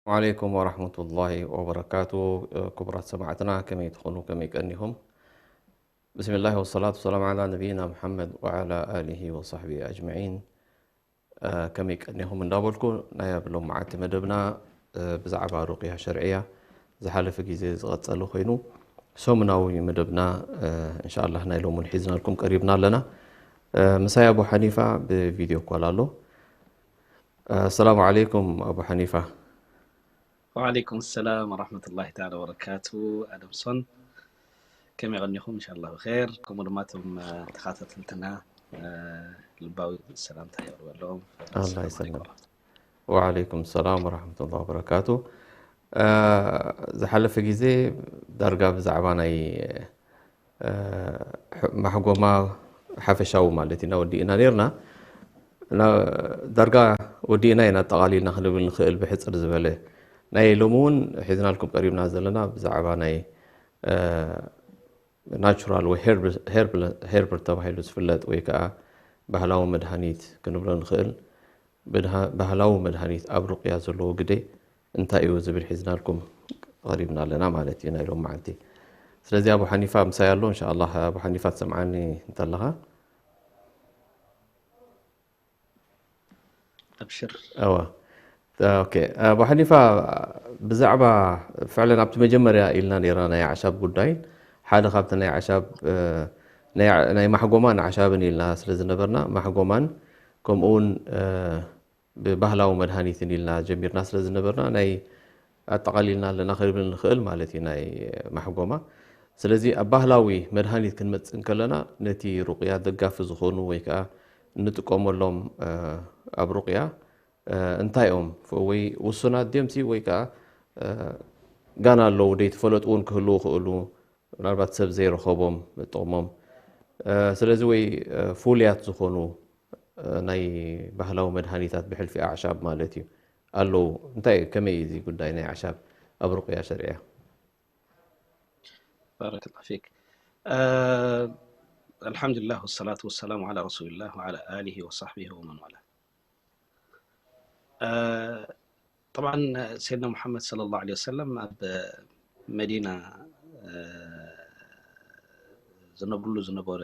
ዓለይኩም ወራህመቱላሂ ወበረካቱ። ክቡራት ሰማዕትና፣ ከመይ ትኾኑ? ከመይ ቀኒኹም? ብስሚላህ ወሰላቱ ወሰላም ዓላ ነቢይና ሙሐመድ ወዓላ ኣሊሂ ወሳሕቢሂ ኣጅመዒን። ከመይ ቀኒኹም እንዳበልኩ፣ ናይ ኣብ ሎም መዓልቲ መደብና ብዛዕባ ሩቅያ ሸርዕያ ዝሓለፈ ግዜ ዝቐጸለ ኮይኑ፣ ሰሙናዊ መደብና እንሻኣላህ ናይ ሎሙን ሒዝናልኩም ቀሪብና ኣለና። ምሳይ ኣቡ ሓኒፋ ብቪድዮ ኮል ኣሎ። ኣሰላሙ ዓለይኩም ኣቡ ሓኒፋ። ወዓለይኩም ሰላም ወራህመቱላሂ ተዓላ ወበረካቱ። ኣደምሶን፣ ከመይ ቀኒኹም? እንሻላ ብኸይር። ከምኡ ድማ እቶም ተኸታተልትና ልባዊ ሰላምታ የቕርበሎም። ኣላህ ይሰለም። ወዓለይኩም ሰላም ወራህመቱላሂ ወበረካቱ። ዝሓለፈ ግዜ ዳርጋ ብዛዕባ ናይ ማሕጎማ ሓፈሻዊ ማለት ኢና ወዲእና ነርና። ዳርጋ ወዲእና ኢና ኣጠቓሊልና ክንብል ንኽእል ብሕፅር ዝበለ። ናይ ሎሚ እውን ሒዝናልኩም ቀሪብና ዘለና ብዛዕባ ናይ ናቹራል ወይ ሄርብ ተባሂሉ ዝፍለጥ ወይ ከዓ ባህላዊ መድሃኒት ክንብሎ ንኽእል። ባህላዊ መድሃኒት ኣብ ሩቅያ ዘለዎ ግደ እንታይ እዩ ዝብል ሒዝናልኩም ቀሪብና ኣለና ማለት እዩ ናይ ሎም መዓልቲ። ስለዚ ኣቡ ሓኒፋ ምሳይ ኣሎ። እንሻኣላህ ኣቡ ሓኒፋ ትሰምዓኒ እንተለኻ። ኣብሽር። እዋ። ኦኬ፣ ኣቡ ሓኒፋ፣ ብዛዕባ ፍዕለን ኣብቲ መጀመርያ ኢልና ነይርና ናይ ኣዕሻብ ጉዳይ፣ ሓደ ካብቲ ናይ ኣዕሻብ ናይ ማሕጎማን ኣዕሻብን ኢልና ስለ ዝነበርና፣ ማሕጎማን ከምኡ እውን ብባህላዊ መድሃኒትን ኢልና ጀሚርና ስለ ዝነበርና፣ ናይ ኣጠቓሊልና ኣለና ክንብል ንኽእል ማለት እዩ ናይ ማሕጎማ። ስለዚ ኣብ ባህላዊ መድሃኒት ክንመጽእ እንከለና ነቲ ሩቕያ ደጋፊ ዝኾኑ ወይ ከዓ እንጥቀመሎም ኣብ ሩቕያ እንታይ እዮም ወይ ውሱናት ድዮምሲ ወይ ከዓ ጋና ኣለዉ ደይተፈለጡ እውን ክህልዉ ይኽእሉ፣ ምናልባት ሰብ ዘይረኸቦም ጥቕሞም። ስለዚ ወይ ፍሉያት ዝኾኑ ናይ ባህላዊ መድሃኒታት ብሕልፊ ኣዕሻብ ማለት እዩ ኣለዉ። እንታይ እዩ፣ ከመይ እዩ እዚ ጉዳይ ናይ ኣዕሻብ ኣብ ሩቕያ ሸርዕያ? ባረከላ ፊክ። ኣልሓምዱሊላህ ወሰላቱ ወሰላሙ ዓላ ረሱሊላህ ወዓላ ኣሊሂ ወሳሕቢሂ ወመን ዋላ። ጠብዓን ሰይድና ሙሓመድ ሰለላሁ ዐለይሂ ወሰለም ኣብ መዲና ዝነብርሉ ዝነበረ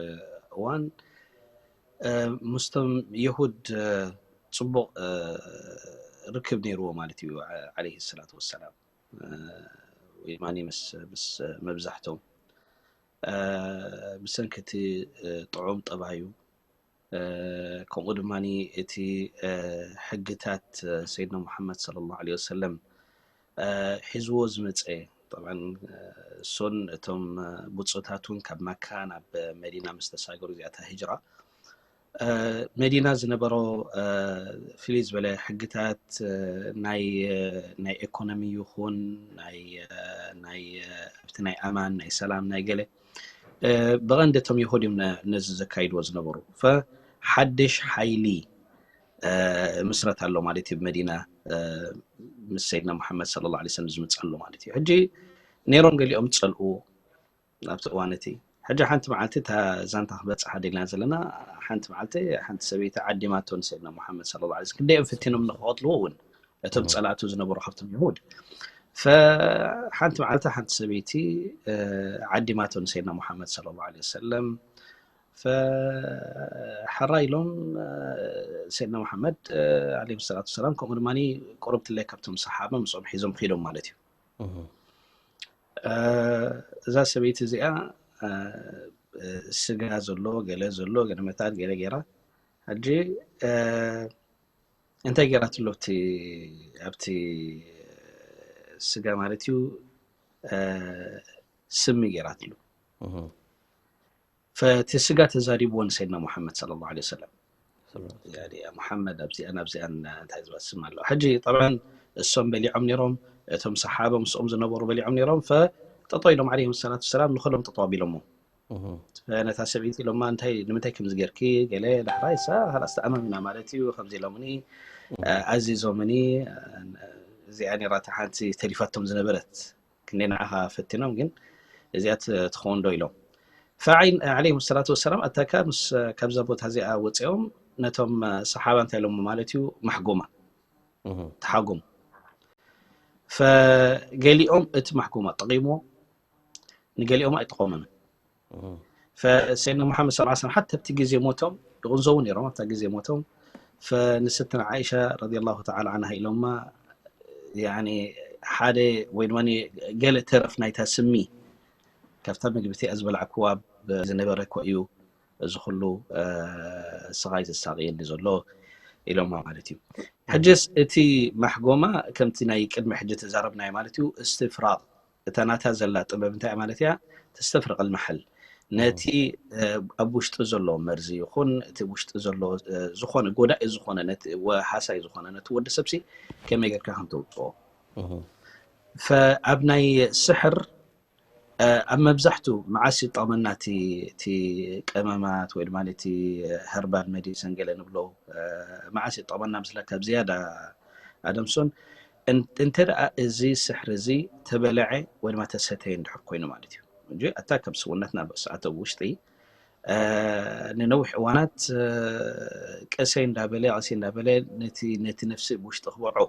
እዋን ምስቶም የሁድ ፅቡቕ ርክብ ነይርዎ ማለት እዩ። ዓለይሂ ሰላቱ ወሰላም ወይ ድማ ምስ ምስ መብዛሕቶም ብሰንኪ እቲ ጥዑም ጠባዩ፣ ከምኡ ድማ እቲ ሕግታት ሰይድና ሙሓመድ ሰለላሁ ዐለይሂ ወሰለም ሒዝዎ ዝመፀ፣ ጠብዓን እሱን እቶም ብፁዕታቱን ካብ መካ ናብ መዲና ምስ ተሳገሩ፣ እዚኣታ ሂጅራ መዲና ዝነበሮ ፍልይ ዝበለ ሕግታት፣ ናይ ናይ ኤኮኖሚ ይኹን ናይ ናይ ኣብቲ ናይ ኣማን ናይ ሰላም ናይ ገለ ብቐንዲ እቶም የሁድ እዮም ነዚ ዘካይድዎ ዝነበሩ። ፈሓድሽ ሓይሊ ምስረት ኣሎ ማለት እዩ። መዲና ምስ ሰይድና ሙሓመድ ሰለላሁ ዐለይሂ ወሰለም ዝምፅእ ኣሎ ማለት እዩ። ሕጂ ነይሮም ገሊኦም ዝፀልእዎ ኣብቲ እዋን እቲ። ሕጂ ሓንቲ መዓልቲ እታ ዛንታ ክበፅሓ ደልና ዘለና ሓንቲ መዓልቲ ሓንቲ ሰበይቲ ዓዲማቶ ንሰይድና ሙሓመድ ሰለላሁ ዐለይሂ ወሰለም። ክንደይኦም ፈቲኖም ንክቐትልዎ እውን እቶም ፀላእቱ ዝነበሩ ካብቶም የሁድ። ፈሓንቲ መዓልቲ ሓንቲ ሰበይቲ ዓዲማቶ ንሰይድና ሙሓመድ ሰለላሁ ዐለይሂ ወሰለም። ፈሓራ ኢሎም ሰይድና ሙሓመድ ዓለይሂ ሰላቱ ወሰላም ከምኡ ድማ ቁርብትለይ ካብቶም ሰሓባ ምስኦም ሒዞም ኺዶም ማለት እዩ። እዛ ሰበይቲ እዚኣ ስጋ ዘሎ ገለ ዘሎ ገለ መታት ገለ ገይራ ሕጂ እንታይ ገይራትሉ ኣብቲ ኣብቲ ስጋ ማለት እዩ ስሚ ገይራትሉ። ፈቲ ስጋ ተዛሪብዎ ንሰይድና ሙሓመድ ሰለላሁ ዐለይሂ ወሰለም። ያኒ፣ "ያ ሙሓመድ፣ ኣብዚኣን ኣብዚኣን እንታይ ዝበሃል ስም ኣሎ?" ሕጂ ጠብዓን እሶም በሊዖም ነይሮም፣ እቶም ሰሓባ ምስኦም ዝነበሩ በሊዖም ነይሮም። ፈጠጦ ኢሎም፣ ዓለይሂም ሰላቱ ወሰላም፣ ንኹሎም ጠጦ ኣቢሎሞ። ነታ ሰበይቲ ኢሎማ፣ "እንታይ፣ ንምንታይ ከምዚ ጌርኪ?" ገለ ዳሕራይ እሳ፣ "ኻላስ ተኣመሚና ማለት እዩ፣ ከምዚ ኢሎምኒ፣ ኣዚዞምኒ፣ እዚኣ ነይራ እታ ሓንቲ ተሊፋቶም ዝነበረት፣ ክንደይ ንዓኻ ፈቲኖም፣ ግን እዚኣ ት-፣ ትኸውን ዶ?" ኢሎም። ፈዓይን፣ ዓለይሂም ሰላቱ ወሰላም፣ ኣታካ ምስ፣ ካብዛ ቦታ እዚኣ ወፂኦም፣ ነቶም ሰሓባ እንታይ ኢሎም ማለት እዩ? ማሕጎማ፣ ተሓጎሙ። ፈገሊኦም እቲ ማሕጎማ ጠቒምዎ፣ ንገሊኦም ኣይጠቐሞምን። ፈሰይድና ሙሓመድ ሰለላሁ ዐለይሂ ወሰለም ሓታ ኣብቲ ግዜ ሞቶም ይቕንዘዉ ነይሮም። ኣብታ ግዜ ሞቶም ፈንስትና ዓኢሻ ረዲየላሁ ተዓላ ዓንሃ ኢሎማ፣ ያኒ፣ ሓደ ወይ ድማ ገለ ተረፍ ናይታ ስሚ ካብታ ምግቢ እቲኣ ዝበላዕክዋ ዝነበረ እኮ እዩ እዚ ኩሉ፣ እ፣ ስቓይ ዘሳቕየኒ ዘሎ ኢሎማ ማለት እዩ። ሕጅስ እቲ ማሕጎማ ከምቲ ናይ ቅድሚ ሕጂ ተዛረብናዮ ማለት እዩ፣ እስትፍራቕ፣ እታ ናታ ዘላ ጥበብ እንታይ እያ ማለት እያ? ተስተፍርቕ ልመሐል። ነቲ፣ እ፣ ኣብ ውሽጢ ዘሎ መርዚ ይኹን እቲ ውሽጢ ዘሎ፣ እ፣ ዝኾነ ጎዳኢ ዝኾነ ነቲ ወ-፣ ሃሳይ ዝኾነ ነቲ ወዲ ሰብሲ ከመይ ጌርካ ከም ተውፅኦ። ፈኣብ ናይ ስሕር፣ እ፣ ኣብ መብዛሕቱ መዓስ ይጠቕመና እቲ፣ እቲ ቀመማት ወይ ድማ እቲ ሀርባል ሜዲሰን ገለ ንብሎ፣ እ፣ መዓስ ይጠቕመና ምስለካ ብዝያዳ ኣደምሶን? እን-፣ እንተ ደኣ እዚ ስሕሪ እዚ ተበለዐ ወይ ድማ ተሰተየ እንድሕር ኮይኑ ማለት እዩ። እንጂ ኣታ ከም ስውነትና ብሰዓት ኣብ ውሽጢ፣ እ፣ ንነዊሕ እዋናት፣ እ፣ ቀሰይ እንዳበለ፣ ቀሰይ እንዳበለ ነቲ፣ ነቲ ነፍሲ ብውሽጢ ክበልዖ፣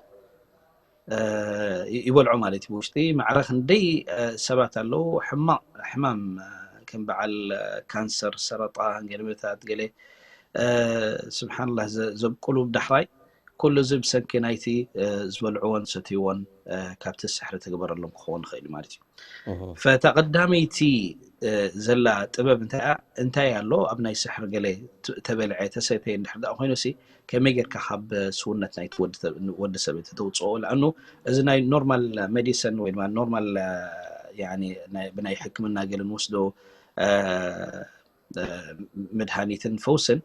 እ፣ ይ-፣ ይበልዖ ማለት እዩ። ብውሽጢ ማዕረ ክንደይ፣ እ፣ ሰባት ኣለዉ፣ ሕማቕ ሕማም፣ እ፣ ከም በዓል፣ እ፣ ካንሰር፣ ሰረጣን፣ ገለመታት፣ ገለ፣ እ፣ ስብሓንላህ፣ ዘ-፣ ዘብቁሉ ብዳሕራይ ኩሉ እዚ ብሰንኪ ናይቲ፣ እ፣ ዝበልዕዎን ሰትይዎን፣ እ፣ ካብቲ ስሕሪ ተግበረሎም ክኸውን ይኽእል እዩ ማለት እዩ። ፈታ ቀዳመይቲ፣ እ፣ ዘላ ጥበብ እንታይ እያ? እንታይ ኣሎ ኣብ ናይ ስሕር ገለ ት-፣ ተበልዐ፣ ተሰተየ እንድሕር ደኣ ኮይኑሲ፣ ከመይ ጌርካ ካብ ስውነት ናይቲ ወዲ ተ-፣ ወዲ ሰብ እቲ ተውፅኦ? ለኣኑ እዚ ናይ ኖርማል ሜዲሰን ወይ ድማ ኖርማል፣ እ፣ ያኒ ናይ፣ ብናይ ሕክምና ገለ ንወስዶ፣ እ፣ እ፣ መድሃኒትን ፈውስን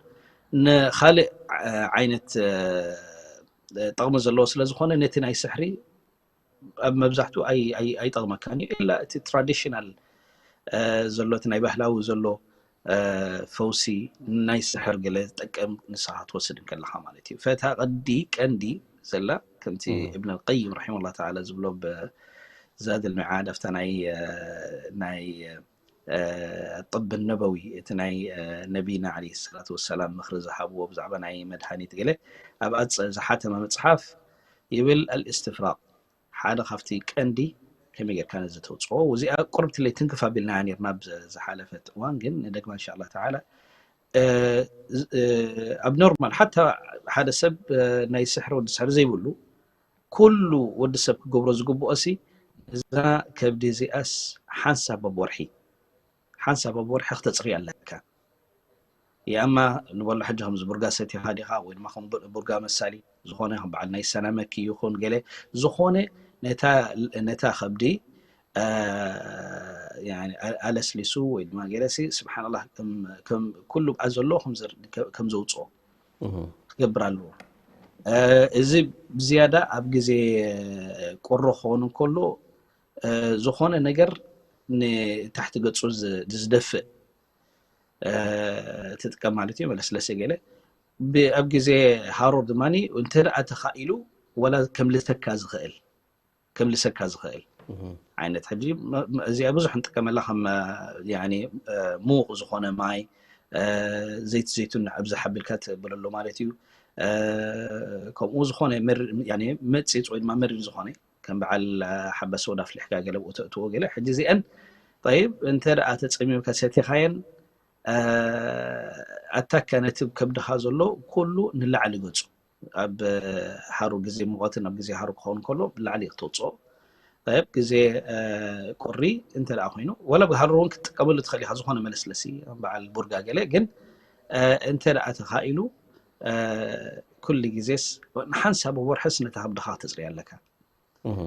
ንኻልእ፣ እ፣ ዓይነት፣ እ፣ ጥቕሚ ዘለዎ ስለ ዝኾነ፣ ነቲ ናይ ስሕሪ ኣብ መብዛሕትኡ ኣይ-፣ ኣይ-፣ ኣይጠቕመካን እዩ። ኢላ እቲ ትራዲሽናል፣ እ፣ ዘሎ፣ እቲ ናይ ባህላዊ ዘሎ፣ እ፣ ፈውሲ ናይ ስሕር ገለ ዝጠቅም ንስኻ ክትወስድ እንከለኻ ማለት እዩ። ፈታ ቀዲ፣ ቀንዲ ዘላ፣ ከምቲ እብን ኣልቀይም ረሒመሁላህ ተዓላ ዝብሎ ብዛድ ኣልመዓድ፣ ኣብታ ናይ፣ እ፣ ናይ፣ እ፣ ጥብ ነበዊ፣ እቲ ናይ፣ እ፣ ነቢና ዓለይሂ ሰላቱ ወሰላም ምኽሪ ዝሃብዎ ብዛዕባ ናይ መድሃኒት ገለ ኣብ ኣጽ-፣ ዝሓተመ መጽሓፍ ይብል፣ ኣልእስትፍራቕ ሓደ ካብቲ ቀንዲ ከመይ ጌርካ ነዚ ተውጽኦ። እዚኣ ቁርብትለይ ትንክፍ ኣቢልናያ ኔርና ኣብ ዝ-፣ ዝሓለፈት እዋን፣ ግን ንደግማ እንሻ ኣላህ ተዓላ፣ እ፣ ዝ-፣ እ፣ ኣብ ኖርማል ሓታ ሓደ ሰብ፣ እ፣ ናይ ስሕሪ ወዲ ስሕሪ ዘይብሉ ኩሉ ወዲ ሰብ ክገብሮ ዝግብኦሲ እዛ ከብዲ እዚኣስ ሓንሳብ ኣብ ወርሒ፣ ሓንሳብ ኣብ ወርሒ ክተጽርያ ኣለካ። ያማ ንበሎ ሕጂ ከምዚ ቡርጋ ሰቲኻ ዲኻ ወይ ድማ ከም ቡ-፣ ቡርጋ መሳሊ ዝኾነ ከም በዓል ናይ ሰናመኪ ይኹን ገለ ዝኾነ ነታ፣ ነታ ከብዲ፣ እ፣ ያኒ ኣ-፣ ኣለስሊሱ ወይ ድማ ገለሲ ስብሓንላህ ከም፣ ከም ኩሉ ብኣ ዘሎ ከም ዘር-፣ ከ-፣ ከም ዘውፅኦ ክገብር ኣለዎ። እ፣ እዚ ብዝያዳ ኣብ ግዜ ቁሪ ክኸውን እንከሎ፣ እ፣ ዝኾነ ነገር ንታሕቲ ገጹ ዝ-፣ ዝደፍእ፣ እ፣ ትጥቀም ማለት እዩ፣ መለስለሲ ገለ። ብ-፣ ኣብ ግዜ ሃሩር ድማ እንተ ደኣ ተኻኢሉ ወላ ከምልሰካ ዝኽእል፣ ከምልሰካ ዝኽእል ዓይነት። ሕጂ መ-፣ መ-፣ እዚኣ ብዙሕ ንጥቀመላ ከም፣ እ፣ ያኒ፣ እ፣ ምዉቕ ዝኾነ ማይ፣ እ፣ ዘይቲ ዘይቱን ኣብዝሕ ኣቢልካ ትብለሉ ማለት እዩ። እ፣ ከምኡ ዝኾነ መር-፣ ያኒ መጺጽ ወይ ድማ መሪር ዝኾነ ከም በዓል፣ እ፣ ሓባ ሶዳ ኣፍሊሕካ ገለ ብኡ ተእትዎ ገለ። ሕጂ እዚአን ጠይብ እንተ ደኣ ተጸሚምካ ሰቲኻየን፣ እ፣ ኣታካ ነቲ ከብድኻ ዘሎ ኩሉ ንላዕሊ ገጹ ኣብ ሓሩ ግዜ ሙቐትን ኣብ ግዜ ሓሩ ክኸውን ከሎ ብላዕሊ እዩ ክተውፅኦ። ኣብ ግዜ፣ እ፣ ቁሪ እንተ ደኣ ኮይኑ፣ ወላ ብሃሩ እውን ክትጥቀመሉ ትኽእል ኢኻ፣ ዝኾነ መለስለሲ፣ በዓል ቡርጋ ገለ፣ ግን፣ እ፣ እንተ ደኣ ተኻኢሉ፣ እ፣ ኩሉ ግዜስ ንሓንሳብ ወርሕስ ነታ ከብድኻ ክተፅርያ ኣለካ። እህ።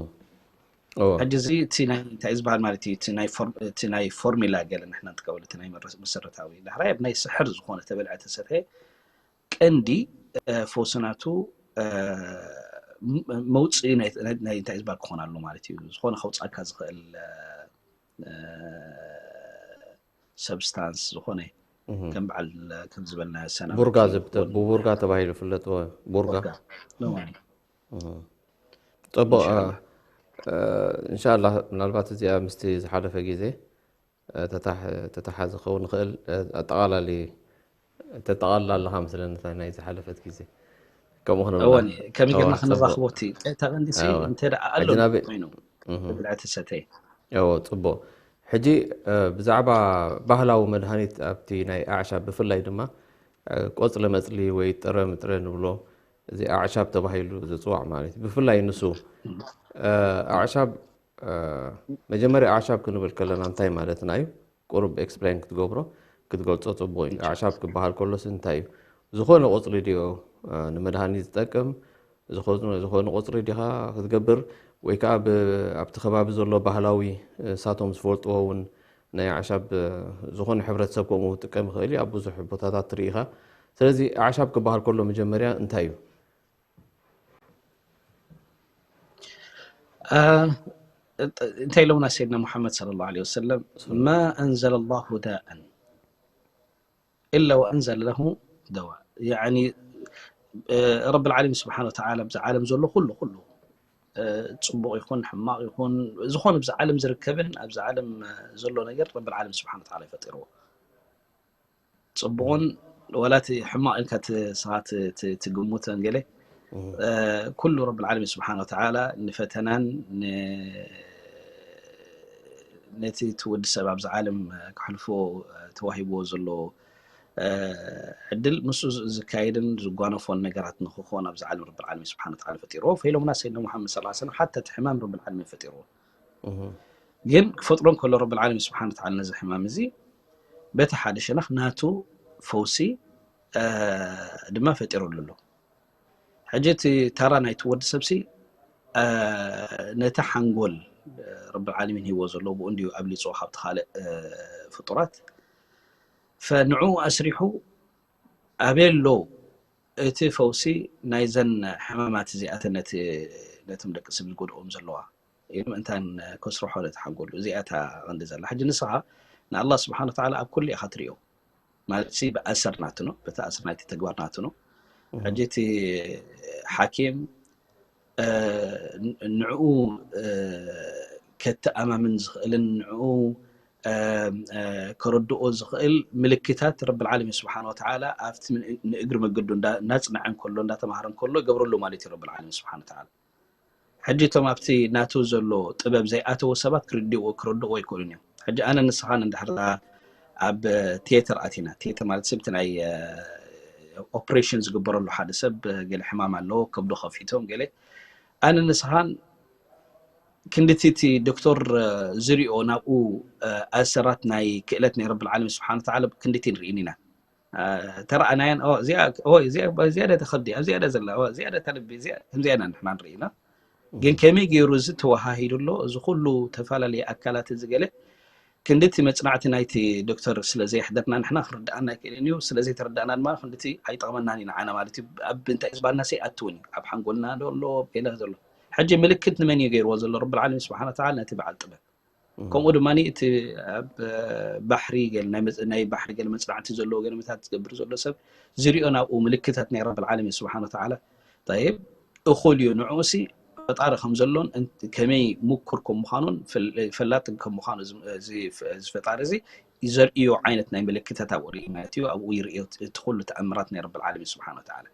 እዎ። ሕጂ እዚ እቲ ናይ እንታይ ዝበሃል ማለት እዩ፣ እቲ ናይ ፎርም-፣ እቲ ናይ ፎርሚላ ገለ ንሕና ንጥቀመሉ፣ እቲ ናይ መረ-፣ መሰረታዊ። ዳሕራይ ኣብ ናይ ስሕር ዝኾነ ተበልዐ ተሰተ ቀንዲ፣ እ፣ ፈውሲ ናቱ፣ እ፣ ም-፣ መውፅኢ ናይ፣ ናይ፣ ናይ እንታይ ዝበሃል ክኾን ኣሎ ማለት እዩ። ዝኾነ ከውፃካ ዝኽእል፣ እ፣ እ፣ ሰብስታንስ ዝኾነ እህ። ከም በዓል፣ ከም ዝበልና ሰናበት ቡርጋ ይኹን ዝብተ-፣ ብቡርጋ ተባሂሉ ይፍለጥ። እዎ፣ ቡርጋ። ቡርጋ። እዎ። እህ። ጽቡቕ፣ እ፣ ኢንሻኣላህ። እ፣ ኢንሻኣላህ፣ ምናልባት እዚኣ ምስቲ ዝሓለፈ ግዜ፣ እ፣ ተታሕ-፣ ተተሓዝ ክኸውን ይኽእል፣ እ፣ ኣጠቓላሊ-፣ ተጠቓልላ ኣለኻ መስለኒ፣ እታ ናይ ዝሓለፈት ግዜ። ከምኡ ክንብላ። እወን፣ ከመይ ጌርና እወ፣ ጽቡቕ። ክንራኽቦ እቲ ቀጥታ ቀንዲ ሲ እወ። እንተ ደኣ ኣሎ ሕጂ ናበይ ኮይኑ እህ። ብልዕቲ ሰተይ። እዎ፣ ጽቡቕ። ሕጂ፣ እ፣ ብዛዕባ ባህላዊ መድሃኒት ኣብቲ ናይ ኣዕሻብ ብፍላይ ድማ፣ እ፣ ቆጽሊ መጽሊ ወይ ጥረ ምጥረ ንብሎ፣ እዚ ኣዕሻብ ተባሂሉ ዝጽዋዕ ማለት እዩ። ብፍላይ ንሱ፣ እ፣ ኣዕሻብ፣ እ፣ መጀመርያ ኣዕሻብ ክንብል ከለና እንታይ ማለትና እዩ? ቁሩብ ኤክስፕሌን ክትገብሮ፣ ክትገልጾ ጽቡቕ እዩ። ኣዕሻብ ክበሃል ከሎስ እንታይ እዩ? ዝኾነ ቆጽሊ ድዮ፣ እ፣ ንመድሃኒት ዝጠቅም? ዝኾነ፣ ዝኾነ ቆጽሊ ዲኻ ክትገብር? ወይ ከኣ ብ-፣ ኣብቲ ከባቢ ዘሎ ባህላዊ፣ እ፣ እሳቶም ዝፈልጥዎ እውን ናይ ኣዕሻብ፣ እ፣ ዝኾነ ሕብረተሰብ ከምኡ ክጥቀም ይኽእል እዩ። ኣብ ብዙሕ ቦታታት ትርኢ ኢኻ። ስለዚ ኣዕሻብ ክበሃል ከሎ መጀመርያ እንታይ እዩ? እ፣ እንታይ ኢሎምና ሰይድና ሙሓመድ ሰለላሁ ዐለይሂ ወሰለም? ሰለላሁ ማ አንዘለ ላሁ ዳእን ኢላ ወአንዘለ ለሁ ደዋ። ያዕኒ፣ እ፣ ረብል ዓለሚን ስብሓነ ወተዓላ ኣብዚ ዓለም ዘሎ ኩሉ፣ ኩሉ፣ እ፣ ጽቡቕ ይኹን ሕማቕ ይኹን፣ ዝኾነ ኣብዚ ዓለም ዝርከብን ኣብዚ ዓለም፣ እ፣ ዘሎ ነገር ረብል ዓለሚን ስብሓነ ወተዓላ ይፈጢርዎ። ጽቡቕን ዋላ እቲ ሕማቕ ኢልካ ት-፣ ንስኻ ት-፣ ት-፣ ትግምቶን ገለ፣ እህ። እ፣ ኩሉ ረብል ዓለሚን ስብሓነ ወተዓላ ንፈተናን ን-፣ ነቲ እቲ ወዲ ሰብ ኣብዚ ዓለም ከሕልፎ፣ እ፣ ተዋሂብዎ ዘሎ፣ እ፣ ዕድል ምስኡ ዝ-፣ ዝካየድን ዝጓነፎን ነገራት ንኽኾን ኣብዚ ዓለም ረብል ዓለሚን ስብሓነ ወተዓላ ፈጢርዎ። ፈኢሎምና ሰይድና ሙሓመድ ሰለላሁ ዐለይሂ ወሰለም ሓታ እቲ ሕማም ረብል ዓለሚን ፈጢርዎ። እህ። ግን ክፈጥሮ እንከሎ ረብል ዓለሚን ስብሓነ ወተዓላ ነዚ ሕማም እዚ በቲ ሓደ ሸነኽ ናቱ ፈውሲ፣ እ፣ ድማ ፈጢሩሉ ኣሎ። ሕጂ እቲ ታራ ናይቲ ወዲ ሰብሲ፣ እ፣ ነቲ ሓንጎል፣ እ፣ ረብል ዓለሚን ሂቦ ዘሎ ብኡ እንድዩ ኣብሊጾ ካብቲ ካልእ፣ እ፣ ፍጡራት። ፈንዑ ኣስሪሑ ኣበይ ኣሎ እቲ ፈውሲ ናይዘን ሕማማት እዚኣተን ነቲ፣ ነቶም ደቂ ሰብ ዝጎድኦም ዘለዋ? ኢሉ ምእንታን ከስርሖ ነቲ ሓንጎሉ። እዚኣ እታ ቀንዲ ዘላ። ሕጂ ንስኻ ንኣላህ ስብሓነ ወተዓላ ኣብ ኩሉ ኢኻ ትሪኦ። ማለት ሲ ብኣሰር ናቱ ነው፣ በቲ ኣሰር ናይቲ ተግባር ናቱ ነው። እህ። ሕጂ እቲ ሓኪም፣ እ፣ ን-፣ ንዕኡ፣ እ፣ ከተኣማምን ዝኽእልን ንዕኡ፣ እ፣ እ፣ ከረድኦ ዝኽእል ምልክታት ረብል ዓለሚን ስብሓነ ወተዓላ ኣብቲ ን-፣ ንእግሪ መገዱ እንዳ-፣ እናጽንዐ እንከሎ፣ እንዳተማሃረ እንከሎ ይገብረሉ ማለት እዩ ረብል ዓለሚን ስብሓነ ወተዓላ። ሕጂ እቶም ኣብቲ ናቱ ዘሎ ጥበብ ዘይኣተዎ ሰባት ክርድእዎ፣ ክረድእዎ ኣይክእሉን እዮም። ሕጂ ኣነ ንስኻን እንድሕር ደኣ ኣብ ቲየተር ኣቲና፣ ቲየተር ማለት ስብቲ ናይ፣ እ፣ ኦፕሬሽን ዝግበረሉ ሓደ ሰብ፣ እ፣ ገለ ሕማም ኣለዎ፣ ከብዶ ከፊቶም ገለ፣ ኣነ ንስኻን ክንድቲ እቲ ዶክተር፣ እ፣ ዝሪኦ ናብኡ፣ እ፣ ኣሰራት ናይ ክእለት ናይ ረብል ዓለሚን ስብሓነ ወተዓላ ክንድቲ ንርኢ ኢና። እ፣ ተረኣናየን፣ ኦ፣ እዚኣ፣ ኦ፣ እዚኣ፣ እዚኣ ዶ ተኸዲ፣ ኣብዚኣ ዶ ዘላ፣ ኦ፣ እዚኣ ዶ ተልቢ፣ እዚኣ፣ ከምዚኣ ኢና ንሕና ንርኢ ኢና። ግን እህ። ከመይ ገይሩ እዚ ተወሃሂዱ ኣሎ፣ እዚ ኩሉ ተፈላለየ ኣካላት እዚ ገለ ክንድቲ መጽናዕቲ ናይቲ ዶክተር ስለ ዘየሕደርና ንሕና ክርድኣና ኣይክእልን እዩ። ስለ ዘይተረዳእና ድማ ክንድቲ ኣይጠቕመናን እዩ ንዓና ማለት እዩ። ኣብ እንታይ ዝበሃልና ሰይኣትውን እዩ። ኣብ ሓንጎልና ዶ ኣሎ፣ ኣብ ገለ ዘሎ። ሕጂ ምልክት ንመን እዩ ገይርዎ ዘሎ? ረብል ዓለሚን ስብሓነ ወተዓላ ነቲ በዓል ጥበብ። እህ። ከምኡ ድማ እቲ ኣብ፣ እ፣ ባሕሪ ገለ ናይ መጽ-፣ ናይ ባሕሪ ገለ መጽናዕቲ ዘለዎ ገለ መታት ዝገብር ዘሎ ሰብ ዝሪኦ ናብኡ ምልክታት ናይ ረብል ዓለሚን ስብሓነ ወተዓላ። ጠይብ፣ እኹል እዩ። ንዕኡሲ ፈጣሪ ከም ዘሎን እን-፣ ከመይ ምኩር ከም ምዃኑን ፈል-፣ ፈላጥ ከም ምዃኑ እዚ፣ እዚ ፈ-፣ እዚ ፈጣሪ እዚ ዘርእዮ ዓይነት ናይ ምልክታት ኣብኡ ርኢ ማለት እዩ። ኣብኡ ይርእዮ እቲ፣ እቲ ኩሉ ተኣምራት ናይ ረብል ዓለሚን ስብሓነ ወተዓላ።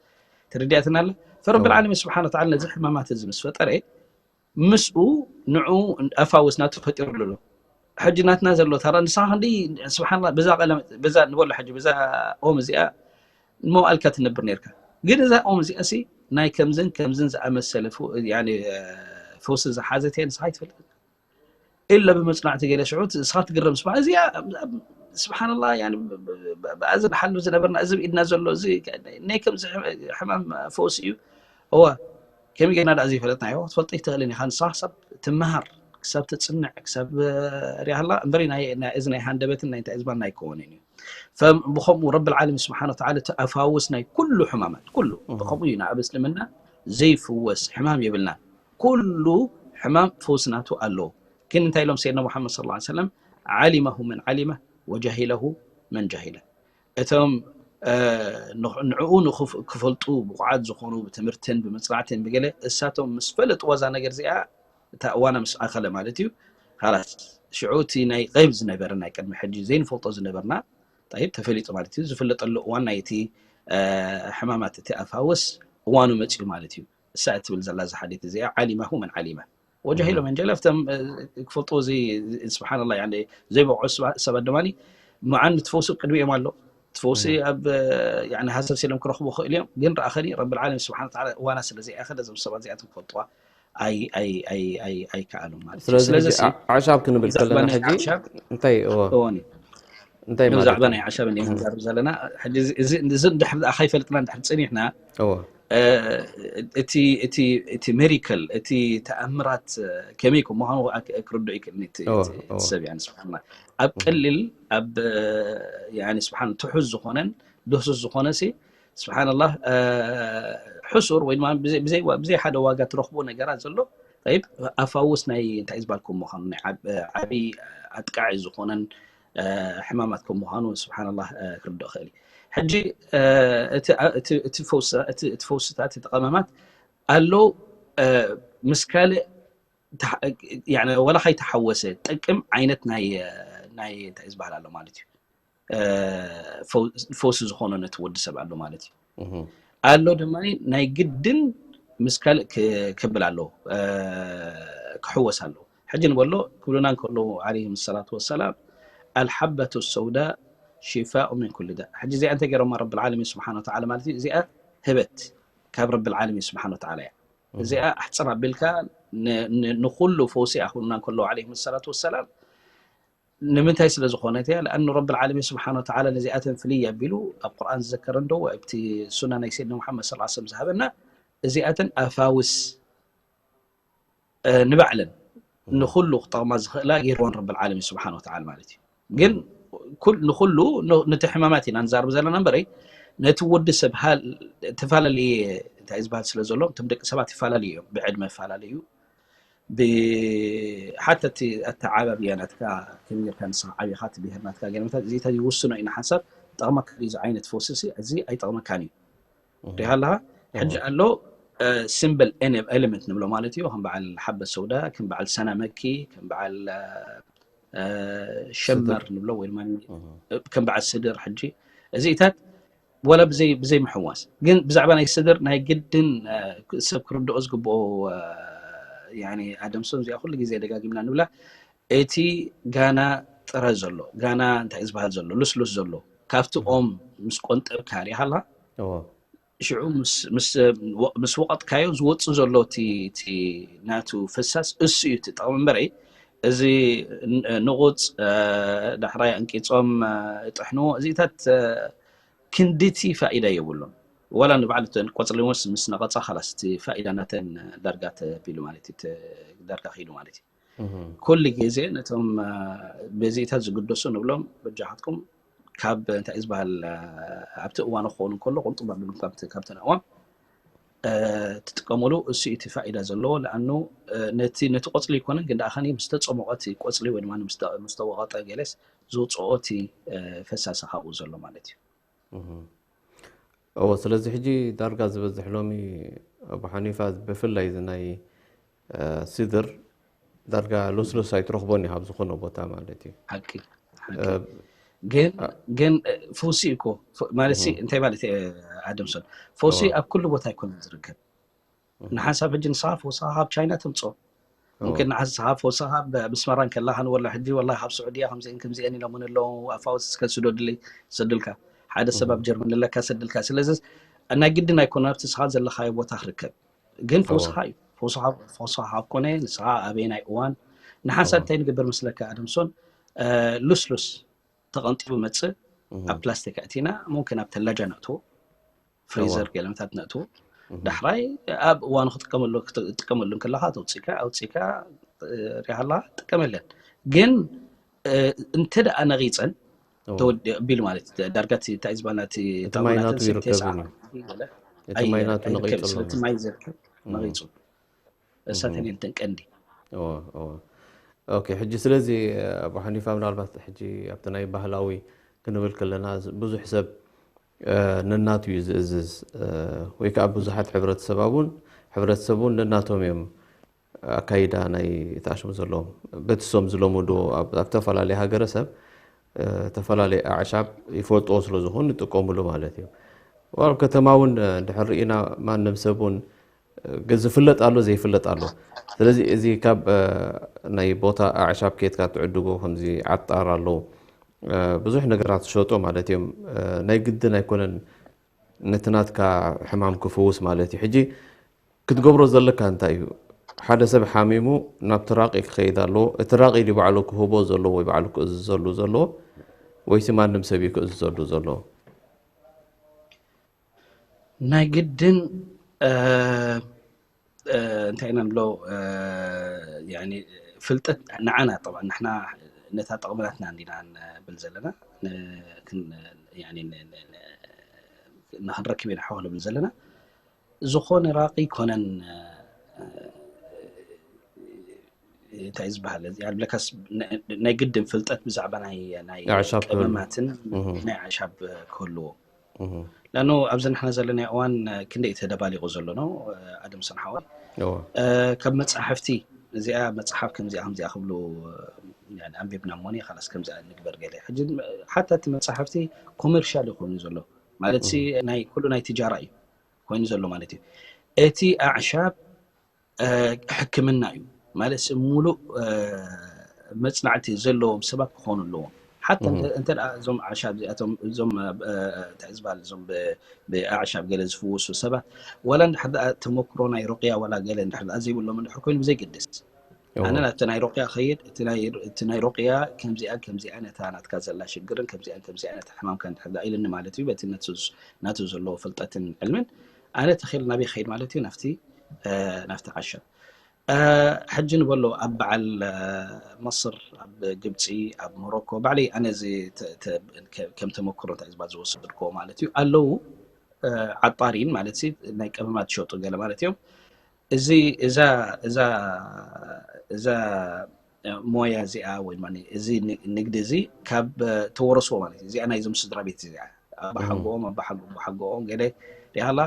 ተረዲኣትና ኣለ? ፈረብል እዎ። ዓለሚን ስብሓነ ወተዓላ ነዚ ሕማማት እዚ ምስ ፈጠረ፣ ምስኡ ንዑ ኣፋውስ ናቱ ፈጢሩሉ ኣሎ። ሕጂ ናትና ዘሎ ታራ ንስኻ ክንዲ ስብሓንላ በዛ ቀለም፣ በዛ ንበሎ ሕጂ በዛ ኦም እዚኣ ንመዋእልካ ትነብር ነርካ። ግን እዛ ኦም እዚኣ ሲ ናይ ከምዝን ከምዝን ዝኣመሰለ ፍ-፣ ያኒ፣ ፈውሲ ዝሓዘት እያ፣ ንስኻ ኣይትፈልጥን። ኢለ ብመጽናዕቲ ገለ ሽዑ ንስኻ ትግረም ስማ እዚኣ ስብሓንላ ያኒ ብ-፣ ብ-፣ ብ-፣ ብኣዚ ንሓሉ ዝነበርና እዚ ብኢድና ዘሎ እዚ ናይ ከምዚ ሕማም ፈውሲ እዩ። እዋ ከመይ ጌርና ደኣ ዘይፈለጥናዮ? ክትፈልጦ ኣይትኽእልን ኢኻ። ንስኻ ክሳብ ትመሃር፣ ክሳብ ትፅንዕ ክሳብ ሪሃላ እምበሪ ናይ ናይ- እዚ ናይ ሃንደበትን ናይ እንታይ ዝባን ኣይከወንን እዩ። ፈም- ብኸምኡ ረቢ ዓለሚን ስብሓን ወተዓላ እቲ ኣፋውስ ናይ ኩሉ ሕማማት ኩሉ ብኸምኡ እዩ ንኣብ እስልምና ዘይፍወስ ሕማም የብልናን። ኩሉ ሕማም ፈውሲ ናቱ ኣለዎ። ግን እንታይ ኢሎም ሰይድና ሙሓመድ ሰለላሁ ዐለይሂ ወሰለም ዓሊመሁ መን ዓሊመ ወጃሂለሁ መን ጃሂለ። እቶም ንዕኡ ክፈልጡ ብቑዓት ዝኾኑ ብትምህርትን ብምፅናዕትን ብገለ እሳቶም ምስ ፈለጥዋ እዛ ነገር እዚኣ እታ እዋና ምስ ኣኸለ ማለት እዩ። ካላስ ሽዑ እቲ ናይ غيب ዝነበረ ናይ ቅድሚ ሕጂ ዘይንፈልጦ ዝነበርና ይብ ተፈሊጡ ማለት እዩ። ዝፍለጠሉ እዋን ናይ እቲ ሕማማት እቲ ኣፋውስ እዋኑ መፅኡ ማለት እዩ። እሳ እትብል ዘላ እዛ ሓዲት እዚኣ ዓሊመሁ መን ዓሊመ ወጃሂሎ መን ጀለ ፍተም ክፈልጥዎ ስብሓንላ ዘይበቕዑ ሰባት ድማ ምዓን ትፈውሲ ቅድሚኦም ኣሎ። ትፈውሲ ኣብ ሃሰብ ሲሎም ክረኽቡ ክእል እዮም። ግን ረኣኸኒ ረቢ ዓለሚን ስብሓን ወተዓላ እዋና ስለ ዘይኣኸለ እዞም ሰባት እዚኣቶም ክፈልጥዋ ኣይከኣሉም ማለት እዩ። ስለዚ ስለዚ ሕጂ ሲ- ዓ- ዓሻብ ክንብል ብዛዕባ ከለና ናይ ሕጂ ዓሻብ እንታይ እዎ እወን እንታይ ማለት ብዛዕባ እዩ? ናይ ዓሻብ እንዲና ንዛረብ ዘለና ሕጂ እዚ- እዚ እዚ እንድሕር ደኣ ከይፈልጥና እንድሕር ፅኒሕና እዎ እ፣ እቲ እቲ እቲ ሜሪክል እቲ ተኣምራት እ፣ ከመይ ከም ምዃኑ ኣክ- ክርድኦ ይክእል እቲ እዎ እቲ- እቲ እዎ ሰብ ያን ስብሓንላ ኣብ ቀሊል ኣብ እ፣ ያኒ ስብሓን ትሑዝ ዝኾነን ድህሱስ ዝኾነ ሲ ስብሓንላህ እ፣ ሕሱር ወይ ድማ ብዘይ- ብዘይ- ብዘይ ሓደ ዋጋ ትረኽቦ ነገራት ዘሎ ይብ ኣፋውስ ናይ እንታይ ዝበልኩም ምዃኑ ናይ ዓብ- ዓብይ ኣጥቃዒ ዝኾነን እ፣ ሕማማት ከም ምዃኑ ስብሓንላህ እ፣ ክርድኦ ክእል እዩ። ሕጂ እ፣ እቲ እ፣ እቲ- እቲ ፈውስ- እቲ- እቲ ፈውስታት እቲ ቀመማት ኣሎ እ፣ ምስ ካልእ ተሓ- ያኒ ወላ ከይተሓወሰ ጠቅም ዓይነት ናይ እ፣ ናይ እንታይ ዝበሃል ኣሎ ማለት እዩ እ፣ ፈው- ፈውሲ ዝኾኖ ነቲ ወዲ ሰብ ኣሎ ማለት እዩ። ኣሎ ድማ ናይ ግድን ምስ ካልእ ክ- ክብል ኣለዎ እ፣ ክሕወስ ኣለዎ። ሕጂ ንበሎ ክብሉና እንከለዉ ዓለይሂም ሰላቱ ወሰላም ኣልሓበቱ ሰውዳ ሽፋኡ ምን ኩል ዳ። ሕጂ እዚኣ እንታይ ገይሮማ ረቢ ዓለሚን ስብሓን ወተዓላ ማለት እዩ። እዚኣ ህበት ካብ ረቢ ዓለሚን ስብሓን ወተዓላ እያ። እዚኣ ኣሕፅር ኣቢልካ ን- ን- ንኩሉ ፈውሲ ኣኹልና እንከለዉ ዓለይሂም ሰላቱ ወሰላም ንምንታይ ስለ ዝኾነት እያ? ለኣኑ ረቢ ዓለሚን ስብሓን ወተዓላ ነዚኣተን ፍልይ ኣቢሉ ኣብ ቁርኣን ዝዘከረን ዶ ኣብቲ ሱና ናይ ሰይድና ሙሓመድ ሰለላሁ ዐለይሂ ወሰለም ዝሃበና እዚኣተን ኣፋውስ እ፣ ንባዕለን ንኹሉ ክጠቕማ ዝኽእላ ገይርወን ረቢ ዓለሚን ስብሓን ወተዓላ ማለት እዩ። ግን ኩል- ንኹሉ ን- ነቲ ሕማማት ኢና ንዛርብ ዘለና እምበረይ ነቲ ወዲ ሰብ ሃል- ተፈላለየ እንታይ ዝበሃል ስለ ዘሎ እቶም ደቂ ሰባት ይፈላለዩ እዮም። ብዕድመ ይፈላለዩ ብሓተ እቲ ኣተዓባብያ ናትካ ከመይ ጌርካ ንስኻ ዓቢኻ እቲ ብሄር ናትካ ገለ መታት እዚታት ይውስኖ ኢና ሓንሳብ ጠቕመካ ድዩ እዚ ዓይነት ፈውሲ ሲ እዚ ኣይጠቕመካን እዩ ሪሃ ኣለኻ ሕጂ ኣሎ ሲምበል ኤለመንት ንብሎ ማለት እዩ ከም በዓል ሓበት ሰውዳ ከም በዓል ሰና መኪ ከም በዓል እ፣ ሸመር ንብሎ ወይ ድማ ከም በዓል ስድር ሕጂ እዚታት ወላ ብዘይ ብዘይ ምሕዋስ ግን ብዛዕባ ናይ ስድር ናይ ግድን እ፣ ሰብ ክርድኦ ዝግብኦ እ፣ ያኒ ኣደምሶን እዚኣ ኩሉ ግዜ ደጋጊምና ንብላ እቲ ጋና ጥረ ዘሎ ጋና እንታይ ዝበሃል ዘሎ ልስሉስ ዘሎ ካብቲ ኦም ምስ ቆንጠብካ ሪኢኻ ኣለኻ እዎ ሽዑ ምስ- ምስ- ምስ ወቐጥካዮ ዝወፅእ ዘሎ እቲ እቲ ናቱ ፈሳስ እሱ እዩ እቲ ጠቕሚ እምበረይ እዚ ን- ንቑፅ እ፣ ዳሕራይ ኣንቂፆም እ፣ ይጥሕንዎ እዚታት እ፣ ክንድቲ ፋኢዳ የብሉን ዋላ ንባዕሉ እተን ቆፅሊ ምስ ምስ ነቐፃ ካላስ እቲ ፋኢዳ ናተን ዳርጋ ተቢሉ ማለት እዩ እቲ ዳርጋ ኪዱ ማለት እዩ ኩሉ ግዜ ነቶም በዚኢታት ዝግደሱ ንብሎም በጃኻትኩም ካብ እንታይ ዝበሃል ኣብቲ እዋን ክኸውን እንከሎ ቁንጥብ ኣቢልኩም ካብቲ ካብተን ኣእዋም ትጥቀምሉ እሱ እቲ ፋኢዳ ዘለዎ ለኣኑ ነቲ ነቲ ቆፅሊ ይኮነን ግን ደኣ ከኒ ምስ ተፀሞቐ እቲ ቆፅሊ ወይ ድማ ምስ ተ- ምስ ተወቐጠ ገለስ ዝውፅኦ እቲ ፈሳሲ ካብኡ ዘሎ ማለት እዩ እዎ ስለዚ ሕጂ ዳርጋ ዝበዝሕ ሎሚ ኣቡ ሓኒፋ ብፍላይ እዚ ናይ ስድር ዳርጋ ሉስሉስ ኣይትረኽቦን እዩ ኣብ ዝኾነ ቦታ ማለት እዩ ሓቂ ሓቂ። ግን ግን ፈውሲ እኮ ማለት ሲ እንታይ ማለት እየ ኣደምሶን ፈውሲ ኣብ ኩሉ ቦታ ኣይኮነን ዝርከብ ንሓንሳብ ሕጂ ንስኻ ፈውስኻ ካብ ቻይና ተምፅኦ ሙምኪን ንዓስኻ ፈውስኻ ብስመራ እንከላኻ ንወላ ሕጂ ወላ ካብ ስዑድያ ከምዚአን ከምዚአን ኢሎምን ኣለዉ ኣፋውስ እስከ ስደዱለይ ሰዱልካ ሓደ ሰብ ኣብ ጀርመን ኣለካ ሰድልካ ስለዚ ናይ ግድን ኣይኮነ ኣብቲ ስኻ ዘለኻዮ ቦታ ክርከብ ግን ፈውስኻ እዩ ፈውስኻ ካብ ኮነ ንስኻ ኣበየናይ እዋን ንሓንሳብ እንታይ ንገብር ምስለካ ኣደምሶን ሉስሉስ ተቐንጢቡ መፅእ ኣብ ፕላስቲክ ኣእቲና ሙምኪን ኣብ ተላጃ ነእትዎ ፍሪዘር ገለመታት ነእትዎ ዳሕራይ ኣብ እዋኑ ክትጥቀመሉ ክትጥቀመሉ እንከለካ ተውፅእካ ኣውፅእካ ሪሃላ ጥቀመለን። ግን እንተ ደኣ ነቒጸን ተወዲ ቢል ማለት ዳርጋ እንታይ ዝበሃል ናቲ ታውናተን ሰብቴ ሰዓ እቲ ማይ ናቱ ነቒጹ ስለቲ ማይ ዘርከብ ነቒጹ እሳተን የንተን ቀንዲ ኦኬ። ሕጂ ስለዚ ኣቡ ሓኒፋ ምናልባት ሕጂ ኣብቲ ናይ ባህላዊ ክንብል ከለና ብዙሕ ሰብ ነናቱ እዩ ዝእዝዝ ወይ ከዓ ብዙሓት ሕብረተሰብ እውን ሕብረተሰብ እውን ነናቶም እዮም ኣካይዳ ናይ ተኣሽሙ ዘለዎም በቲ ሶም ዝለምዱ ኣብ ተፈላለየ ሃገረሰብ ተፈላለየ ኣዕሻብ ይፈልጥዎ ስለ ዝኾኑ ይጥቀምሉ ማለት እዩ። ኣብ ከተማ እውን እንድሕር ርኢና ማንም ሰብ እውን ዝፍለጥ ኣሎ ዘይፍለጥ ኣሎ። ስለዚ እዚ ካብ ናይ ቦታ ኣዕሻብ ኬትካ ትዕድጎ ከምዚ ዓጣር ኣሎ ብዙሕ ነገራት ዝሸጡ ማለት እዮም። ናይ ግድን ኣይኮነን ነቲ ናትካ ሕማም ክፍውስ ማለት እዩ። ሕጂ ክትገብሮ ዘለካ እንታይ እዩ? ሓደ ሰብ ሓሚሙ ናብ ትራቂ ክኸይድ ኣለዎ። እቲ ራቂ ድዩ ባዕሉ ክህቦ ዘለዎ ወይ ባዕሉ ክእዝዘሉ ዘለዎ ወይሲ ማንም ሰብ እዩ ክእዝዘሉ ዘለዎ? ናይ ግድን እንታይ ኢና ንብሎ ፍልጠት ንዓና ጠ ንሕና ነታ ጠቕምናትና እንዲና ንብል ዘለና ንክንረክብ ኢና ሓው ንብል ዘለና ዝኾነ ራቂ ኮነን እንታይ ዝበሃል ያልብለካስ ናይ ግድን ፍልጠት ብዛዕባ ናይ ናይ ኣዕሻብ ክህሉ። ቀመማትን ናይ ኣዕሻብ ክህልዎ እህ። ለኣኑ ኣብዚ ንሕና ዘለና እዋን ክንደይ ተደባሊቑ ዘሎ ነው ኣደም ሰንሓወይ እዎ። ካብ መፅሓፍቲ እዚኣ መፅሓፍ ከምዚኣ ከምዚኣ ክብሉ ኣንቢብና እሞኒ ካላስ ከምዚኣ ንግበር ገለ ሕጂ ሓታ እቲ መፅሓፍቲ ኮመርሻል ይኮኑ ዘሎ ማለት ሲ ናይ ኩሉ ናይ ትጃራ እዩ ኮይኑ ዘሎ ማለት እዩ እቲ ኣዕሻብ ሕክምና እዩ ማለት ሙሉእ መፅናዕቲ ዘለዎም ሰባት ክኾኑ ኣለዎም ሓታ እንተ እዞም ዓሻብ እዚኣቶም እዞም እንታይ ዝበሃል እዞም ብኣዕሻብ ገለ ዝፍውሱ ሰባት ዋላ እንድሕር ደኣ ተመክሮ ናይ ሩቅያ ዋላ ገለ እንድሕር ደኣ ዘይብሎም እንድሕር ኮይኑ ብዘይገድስ ኣነ ናብቲ ናይ ሩቅያ ከይድ እቲ ናይ ሩቅያ ከምዚኣ ከምዚኣ ነታ ናትካ ዘላ ሽግርን ከምዚኣ ከምዚኣ ነታ ሕማምካ እንድሕር ደኣ ኢልኒ ማለት እዩ በቲ ናቱ ዘለዎ ፍልጠትን ዕልምን ኣነ ተኺል ናበይ ከይድ ማለት እዩ ናብቲ ናብቲ ዓሻ ሕጂ ንበሎ ኣብ በዓል መስር ኣብ ግብፂ ኣብ ሞሮኮ ባዕለይ ኣነ እዚ ከም ተመክሮ እንታይ ዝባ ዝወሰድኮ ማለት እዩ ኣለዉ ዓጣሪን ማለት ናይ ቀመማት ዝሸጡ ገለ ማለት እዮም እዚ እዛ እዛ እዛ ሞያ እዚኣ ወይ እዚ ንግዲ እዚ ካብ ተወረስዎ ማለት እዩ እዚኣ ናይዞም ስድራ ቤት እዚኣ ኣባሓጎኦም ኣባሓጎኦም ገለ ሪሃላ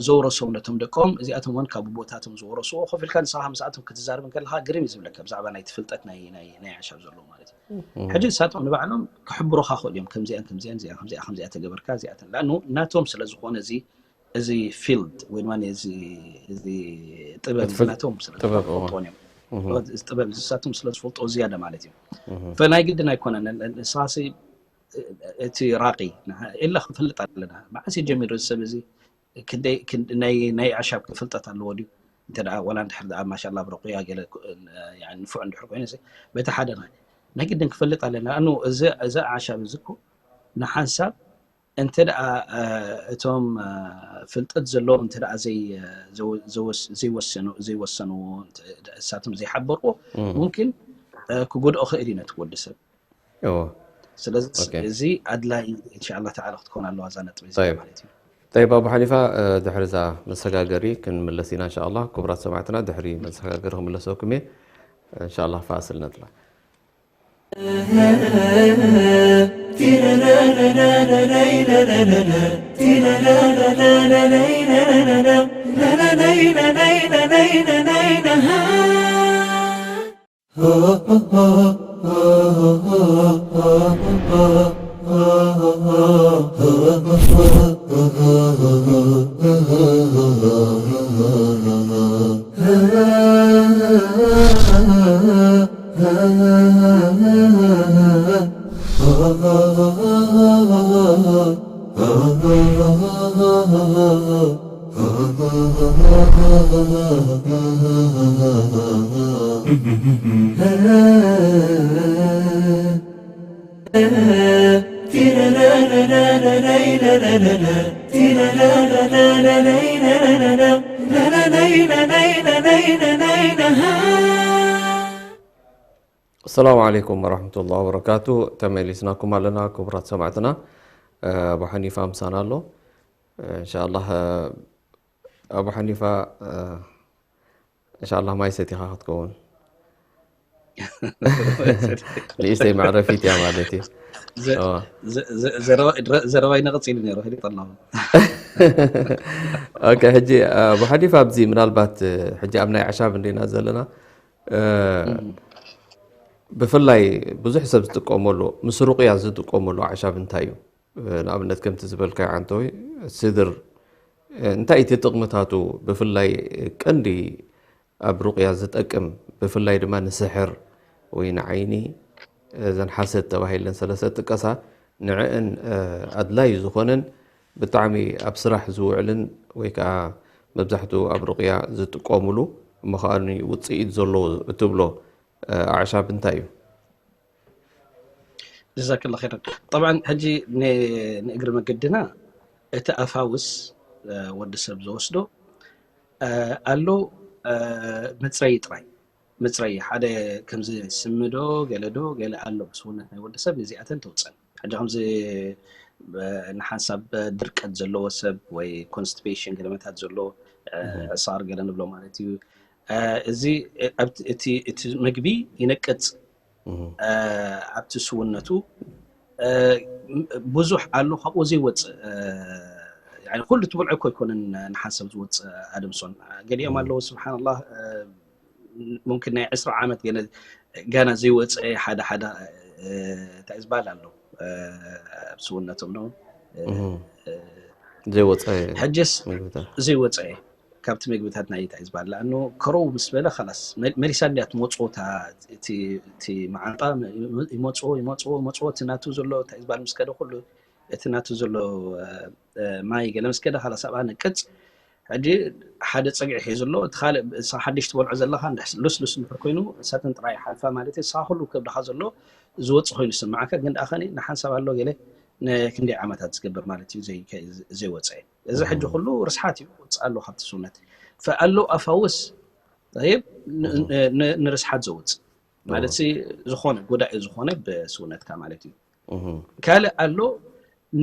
ዘውረሶም ነቶም ደቆም እዚኣቶም እውን ካብ ቦታቶም ዝወረስዎ ኮፍ ኢልካ ንስኻ ምስኣቶም ክትዛረብ እንከለካ ግርም እዩ ዝብለካ ብዛዕባ ናይ ትፍልጠት ናይ ናይ ናይ ዓሻብ ዘለዎ ማለት እዩ ሕጂ ንሳቶም ንባዕሎም ክሕብሩኻ ክእል እዮም ከምዚኣን ከምዚኣን እዚኣ ከምዚኣ ከምዚኣ ተገበርካ እዚኣተን ላኑ ናቶም ስለ ዝኾነ እዚ እዚ ፊልድ ወይ ድማ እዚ እዚ ጥበብ ናቶም ስለ ዝፈልጦን እዮም ጥበብ ዝሳቶም ስለ ዝፈልጦ ዝያዳ ማለት እዩ ፈናይ ግድን ኣይኮነን ንስኻሲ እቲ ራቂ ኢላ ክንፈልጥ ኣለና መዓስ ጀሚሩ ሰብ እዚ ክንደይ ናይ ኣሻብ ክፍልጠት ኣለዎ ድዩ እንተ ወላ እንድሕር ኣ ማሻላ ብረቁያ ገለ ንፉዕ እንድሕር ኮይኑ በቲ ሓደ ናይ ግድን ክፈልጥ ኣለና ኣ እዚ ኣሻብ እዚ ንሓንሳብ እንተ ደኣ እቶም ፍልጠት ዘለዎም እንተ ዘይወሰኑ ዘይወሰንዎ እሳቶም ዘይሓበርዎ ሙምኪን ክጎድኦ ክእል እዩ ነቲ ወዲ ሰብ ስለዚ እዚ ኣድላይ እንሻላ ተዓላ ክትኮን ኣለዋ እዛ ነጥቢ ማለት እዩ ጠይብ ኣቡ ሓኒፋ ድሕሪ እዛ መሰጋገሪ ክንምለስ ኢና እንሻላ ክቡራት ሰማዕትና ድሕሪ መሰጋገሪ ክምለሰኩም እየ እንሻላ ፋስል ነጥላ ሰላም ዓለይኩም ወረሕመቱላሂ ወበረካቱ። ተመሊስናኩም ኣለና ክቡራት ሰማዕትና። ኣቡ ሓኒፋ ምሳና ኣሎ። እንሻላ ኣቡ ሓኒፋ፣ እንሻላ ማይ ሰቲኻ ክትከውን። ንእሽተይ መዕረፊት እያ ማለት እዩ። ዘረባይ ነቐፂሉ ነይሩ ሄዲ ጠላሁ። ኦኬ፣ ሕጂ ኣቡ ሓኒፋ፣ ኣብዚ ምናልባት ሕጂ ኣብ ናይ ኣዕሻብ እንዲና ዘለና፣ ብፍላይ ብዙሕ ሰብ ዝጥቀመሉ፣ ምስ ሩቕያ ዝጥቀመሉ ኣዕሻብ እንታይ እዩ? ንኣብነት ከምቲ ዝበልካዮ ዓንተወይ፣ ስድር እንታይ እቲ ጥቕምታቱ? ብፍላይ ቀንዲ ኣብ ሩቕያ ዝጠቅም፣ ብፍላይ ድማ ንስሕር ወይ ንዓይኒ፣ እዘን ሓሰድ ተባሂለን ሰለስተ ጥቀሳ፣ ንዕእን ኣድላይ ዝኾነን ብጣዕሚ ኣብ ስራሕ ዝውዕልን ወይ ከዓ መብዛሕትኡ ኣብ ሩቕያ ዝጥቀሙሉ እሞ ከዓ ውፅኢት ዘለዎ እትብሎ ኣዕሻብ እንታይ እዩ? ጀዛከላ ኸይረን። ጠብዓን ሕጂ ንእግሪ መገድና እቲ ኣፋውስ ወዲ ሰብ ዝወስዶ ኣሎ፣ መፅረይ ጥራይ፣ መፅረይ ሓደ ከምዚ ስምዶ ገለዶ ገለ ኣሎ ብስውነት ናይ ወዲ ሰብ፣ ነዚኣተን ተውፀን። ሕጂ ከምዚ ንሓንሳብ ድርቀት ዘለዎ ሰብ ወይ ኮንስቲፔሽን ገለመታት ዘሎ ዕሳር ገለ ንብሎ ማለት እዩ። እዚ እቲ ምግቢ ይነቅፅ ኣብቲ ስውነቱ ብዙሕ ኣሎ ካብኡ ዘይወፅእ። ኩሉ ትበልዖ እኮ ኣይኮነን ንሓንሳብ ዝወፅእ ኣደምሶን። ገሊኦም ኣለዉ ስብሓንላህ፣ ሙምኪን ናይ ዕስራ ዓመት ጋና ዘይወፀ ሓደ ሓደ እንታይ ዝበሃል ኣሎ ኣብ ስውነቶም ነው ዘይወፀ ሕጅስ ዘይወፀ ካብቲ ምግብታት ናይ እንታይ ዝበሃል ኣኑ ከረው ምስ በለ ላስ መሊሳ እንዲያ ትመፅዎ እቲ መዓንጣ ይመፅዎ ይመፅዎ ይመፅዎ እቲ ናቱ ዘሎ እንታይ ዝበሃል ምስ ከደ ኩሉ እቲ ናቱ ዘሎ ማይ ገለ ምስ ከደ ላስ ኣብኣ ነቅፅ ሕጂ ሓደ ፀግዒ ሒዙ ኣሎ እቲ ካልእ ሓድሽ ትበልዖ ዘለካ ልስሉስ እንድሕር ኮይኑ እሳተን ጥራይ ሓልፋ ማለት እዩ ንስኻ ኩሉ ከብድኻ ዘሎ ዝወፅእ ኮይኑ ዝስምዓካ ግን ደኣ ከኒ ንሓንሳብ ኣሎ ገለ ክንደይ ዓመታት ዝገብር ማለት እዩ ዘይወፀ እዚ ሕጂ ኩሉ ርስሓት እዩ ወፅእ ኣሎ ካብቲ ስውነት ፈኣሎ ኣፋውስ ይብ ንርስሓት ዘውፅእ ማለት ዝኾነ ጎዳኢ ዝኾነ ብስውነትካ ማለት እዩ ካልእ ኣሎ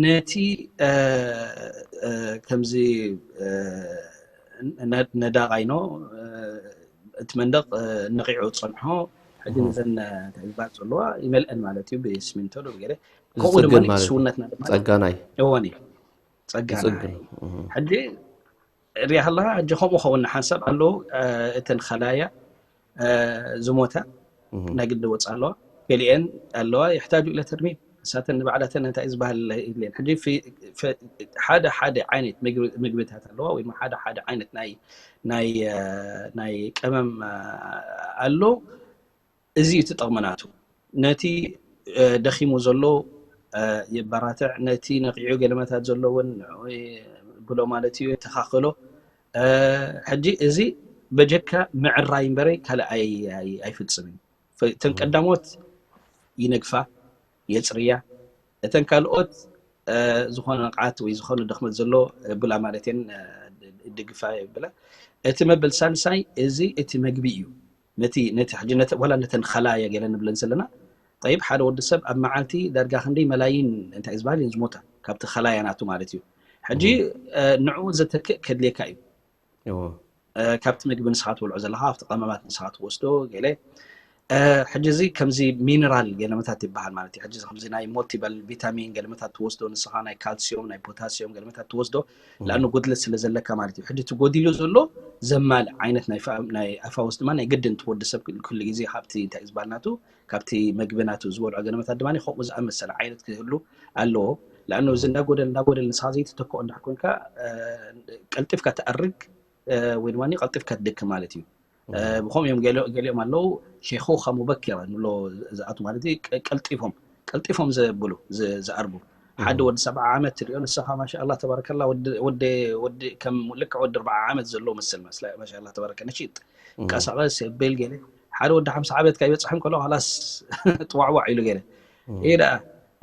ነቲ ከምዚ ነዳቕ ኣይኖ እቲ መንደቕ ነቒዑ ዝፀንሖ ሕጂ ነዘን እንታይ ዝበሃል ዘለዋ ይመልአን ማለት እዩ ብስሚንቶ ዶ ገለ ከምኡ ድማ ስውነትና ድማ ፀጋናይ እወኒ ፀጋናይ ሕጂ ሪኣ ከለካ ሕጂ ከምኡ ከውን ሓንሳብ ኣለዉ እተን ኸላያ ዝሞታ ናይ ግዲ ወፃ ኣለዋ ገሊአን ኣለዋ ይሕታጁ ኢለ ተርሚም እሳተን ንባዕላተን እንታይ ዝበሃል ይብለን ሕጂ ሓደ ሓደ ዓይነት ምግብታት ኣለዋ ወይ ሓደ ሓደ ዓይነት ናይ ናይ ናይ ቀመም ኣሎ እዚ እቲ ጥቕሚ ናቱ ነቲ ደኺሙ ዘሎ የበራትዕ ነቲ ነቂዑ ገለመታት ዘለውን ብሎ ማለት እዩ ተኻኽሎ ሕጂ እዚ በጀካ ምዕራይ እምበረ ካልእ ኣይፍፅም እዩ እተን ቀዳሞት ይነግፋ የፅርያ እተን ካልኦት ዝኾነ ንቕዓት ወይ ዝኾነ ድኽመት ዘሎ ብላ ማለት እየን ድግፋ ብላ እቲ መበል ሳልሳይ እዚ እቲ መግቢ እዩ ነቲ ነቲ ሕጂ ነቲ ዋላ ነተን ኸላያ ገለ ንብለን ዘለና ጠይብ ሓደ ወዲ ሰብ ኣብ መዓልቲ ዳርጋ ክንደይ መላይን እንታይ ዝበሃል እየን ዝሞታ ካብቲ ኸላያ ናቱ ማለት እዩ ሕጂ ንዕኡ ዘተክእ ከድልየካ እዩ ካብቲ ምግቢ ንስኻ ትበልዖ ዘለካ ካብቲ ቀመማት ንስኻ ትወስዶ ገለ ሕጂ እዚ ከምዚ ሚነራል ገለመታት ይበሃል ማለት እዩ ሕጂ ከምዚ ናይ ሞልቲበል ቪታሚን ገለመታት ትወስዶ ንስኻ ናይ ካልሲዮም ናይ ፖታሲዮም ገለመታት ትወስዶ ለኣኑ ጉድለት ስለ ዘለካ ማለት እዩ ሕጂ እቲ ጎዲሉ ዘሎ ዘማልእ ዓይነት ናይ ኣፋውስ ድማ ናይ ግድን ትወዲ ሰብ ኩሉ ግዜ ካብቲ እንታይ ዝበሃል ናቱ ካብቲ መግቢ ናቱ ዝበልዖ ገለመታት ድማ ከምኡ ዝኣመሰለ ዓይነት ክህሉ ኣለዎ ለኣኑ እዚ እንዳጎደል እንዳጎደል ንስኻ ዘይተተክኦ እንድሕር ኮንካ ቀልጢፍካ ትኣርግ ወይ ድማ ቀልጢፍካ ትድክም ማለት እዩ ብኸም እዮም ገሊኦም ኣለዉ ሼኹኻ ሙበኪራ ንብሎ ዝኣቱ ማለት እዩ ቀልጢፎም ቀልጢፎም ዘብሉ ዝኣርቡ ሓደ ወዲ ሰብዓ ዓመት ትሪኦ ንስኻ ማሻ ኣላ ተባረከላ ወዲ ከም ልክዕ ወዲ ኣርባዓ ዓመት ዘሎ መስል መስላ ማሻ ኣላ ተባረከ ነሺጥ ቀሳቐስ የብል ገለ ሓደ ወዲ ሓምሳ ዓመት ካይበፅሐም ከሎ ላስ ጥዋዕዋዕ ኢሉ ገለ ይህ ደኣ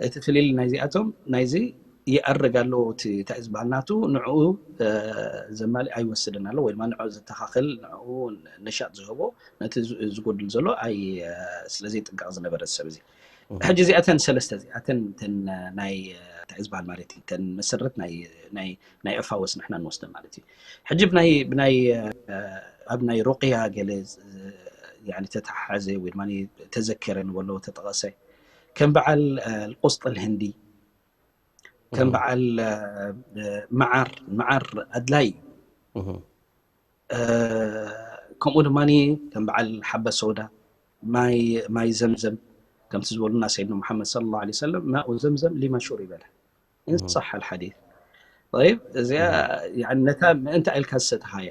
እቲ ፍልል ናይዚኣቶም ናይዚ ይኣርግ ኣሎ። እቲ እንታይ ዝበሃል ናቱ ንዕኡ ዘማልእ ኣይወስድን ኣሎ፣ ወይ ድማ ንዕኡ ዘተኻኽል፣ ንዕኡ ነሻጥ ዝህቦ፣ ነቲ ዝጎድል ዘሎ ኣይ ስለ ዘይጥንቀቕ ዝነበረ ሰብ እዚ። ሕጂ እዚኣተን ሰለስተ እዚኣተን እተን ናይ እንታይ ዝበሃል ማለት እዩ፣ እተን መሰረት ናይ ናይ ናይ እፋወስ ንሕና ንወስደ ማለት እዩ። ሕጂ ብናይ ብናይ ኣብ ናይ ሩቅያ ገለ ተተሓሓዘ ወይ ድማ ተዘከረ ንበሎ ተጠቐሰ ከም በዓል ቁስጥል ህንዲ ከም በዓል መዓር መዓር ኣድላይ እዩ። ከምኡ ድማ ከም በዓል ሓበ ሰውዳ ማይ ዘምዘም ከምቲ ዝበሉና ሰይድና ሙሓመድ صلى الله عليه وسلم ماء زمزم لما شرب له إن صح الحديث። طيب እዚኣ ነታ ምእንታ ኢልካ ዝሰተኻያ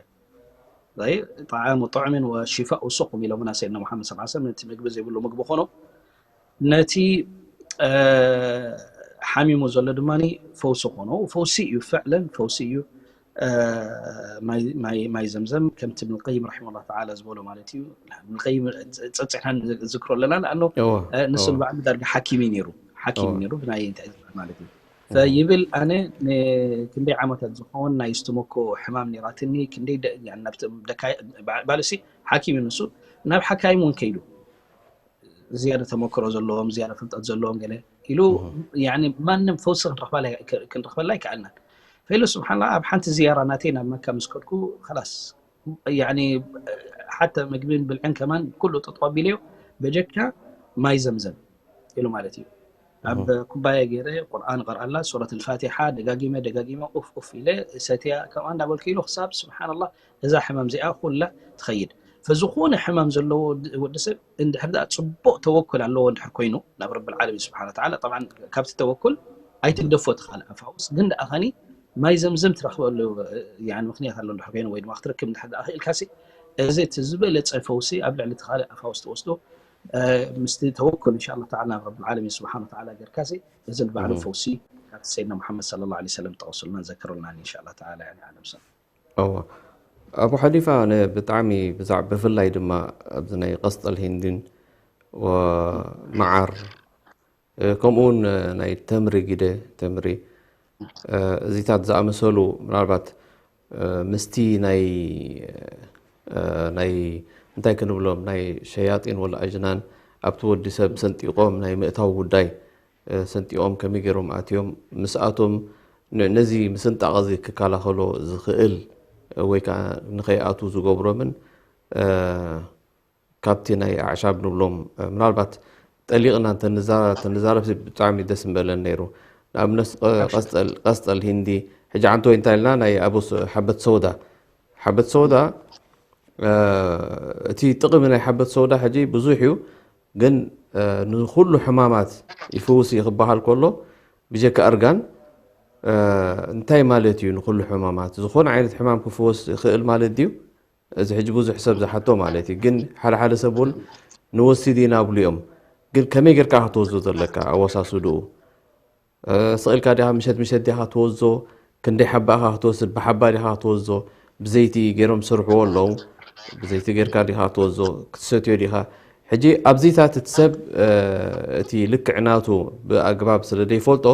طعام طعم وشفاء سقم ኢሎምና ሰይድና ሙሓመድ صلى الله عليه وسلم። ነቲ ምግቢ ዘይብሉ ምግቢ ኮኖ ነቲ ሓሚሙ ዘሎ ድማ ፈውሲ ኮኖ። ፈውሲ እዩ፣ ፍዕለን ፈውሲ እዩ። ማይ ዘምዘም ከምቲ እብን ቀይም ረሒመሁላህ ተዓላ ዝበሎ ማለት እዩ። እብን ቀይም ጸጺዕና ንዝክሮ ኣለና ንኣኖ ንሱ ንባዕሉ ዳርጋ ሓኪም እዩ ነይሩ። ሓኪም እዩ ነይሩ ብናይ እንታይ ማለት እዩ። ይብል ኣነ ክንደይ ዓመታት ዝኸውን ናይ ስትሞኮ ሕማም ነይራትኒ ክንደይ ባልሲ ሓኪም እዩ ንሱ። ናብ ሓካይም እውን ከይዱ ዝያደ ተመክሮ ዘለዎም ዝያደ ፍልጠት ዘለዎም ገለ ኢሉ ማንም ፈውሲ ክንረኽበላ ኣይከኣልናን። ፈኢሉ ስብሓንላ ኣብ ሓንቲ ዝያራ ናተይ ናብ መካ ምስ ከድኩ ላስ ሓተ ምግብን ብልዕን ከማን ኩሉ ጠጠው ኣቢለዮ በጀካ ማይ ዘምዘም ኢሉ ማለት እዩ። ኣብ ኩባያ ገይረ ቁርኣን ቀርኣላ ሱረት ልፋቲሓ ደጋጊመ ደጋጊመ ኡፍ ኡፍ ኢለ ሰትያ ከምኣ እንዳበልኩ ኢሉ ክሳብ ስብሓንላ እዛ ሕማም እዚኣ ኩላ ትኸይድ። ፈዝኾነ ሕማም ዘለዎ ወዲ ሰብ እንድሕር ደኣ ጽቡቕ ተወኩል ኣለዎ እንድሕር ኮይኑ ናብ ረብል ዓለሚን ስብሓን ወተዓላ፣ ጠብዓን ካብቲ ተወኩል ኣይትግደፎ እቲ ካልእ ኣፋውስ ግን ደኣ ኸኒ ማይ ዘምዘም ትረኽበሉ ምኽንያት ኣሎ እንድሕር ኮይኑ ወይ ድማ ክትረክብ እንድሕር ደኣ ክእልካሲ እዚ እቲ ዝበለጸ ፈውሲ ኣብ ልዕሊ እቲ ካልእ ኣፋውስ ትወስዶ ምስቲ ተወኩል እንሻ ኣላህ ተዓላ ናብ ረብል ዓለሚን ስብሓን ወተዓላ ጌርካሲ እዚ ንባዕሉ ፈውሲ ካብቲ ሰይድና ሙሓመድ ሰለላሁ ዐለይሂ ወሰለም ጠቐሱልና ዘከሩልና እንሻ ኣላህ ተዓላ ያኒ ዓለም ሰብ። እወ ኣቡ ሓኒፋ ኣነ ብጣዕሚ ብዛዕ ብፍላይ ድማ ኣብዚ ናይ ቀስጠል ሂንድን ወመዓር ከምኡ እውን ናይ ተምሪ ጊደ ተምሪ እዚታት ዝኣመሰሉ ምናልባት ምስቲ ናይ ናይ እንታይ ክንብሎም ናይ ሸያጢን ወላ ኣጅናን ኣብቲ ወዲ ሰብ ሰንጢቆም ናይ ምእታው ጉዳይ ሰንጢቆም ከመይ ገይሮም ኣትዮም ምስኣቶም ነዚ ምስንጣቕ እዚ ክከላኸሎ ዝኽእል ወይ ከዓ ንኸይኣቱ ዝገብሮምን ካብቲ ናይ ኣዕሻብ ንብሎም ምናልባት ጠሊቕና እንተንዛረብ ብጣዕሚ ደስ ምበለን ነይሩ። ንኣብነት ቀስጠል ሂንዲ ሕጂ ዓንተ ወይ እንታይ ኢልና ናይ ኣብ ሓበት ሰውዳ ሓበት ሰውዳ እቲ ጥቕሚ ናይ ሓበት ሰውዳ ሕጂ ብዙሕ እዩ። ግን ንኩሉ ሕማማት ይፍውስ እዩ ክበሃል ከሎ ብጀካ እርጋን እንታይ ማለት እዩ? ንኩሉ ሕማማት ዝኾነ ዓይነት ሕማም ክፍወስ ይኽእል ማለት ድዩ? እዚ ሕጂ ብዙሕ ሰብ ዝሓቶ ማለት እዩ። ግን ሓደ ሓደ ሰብ እውን ንወስድ ኢና ብሉ እዮም። ግን ከመይ ጌርካ ክትወስዶ ዘለካ ኣወሳስድኡ ስቕ ኢልካ ዲኻ ምሸት ምሸት ዲኻ ክትወስዶ? ክንደይ ሓባ ኢኻ ክትወስድ? ብሓባ ዲኻ ክትወስዶ? ብዘይቲ ገይሮም ዝሰርሕዎ ኣለዉ። ብዘይቲ ጌርካ ዲኻ ክትወስዶ? ክትሰትዮ ዲኻ? ሕጂ ኣብዚታት እቲ ሰብ እቲ ልክዕ ናቱ ብኣግባብ ስለ ዘይፈልጦ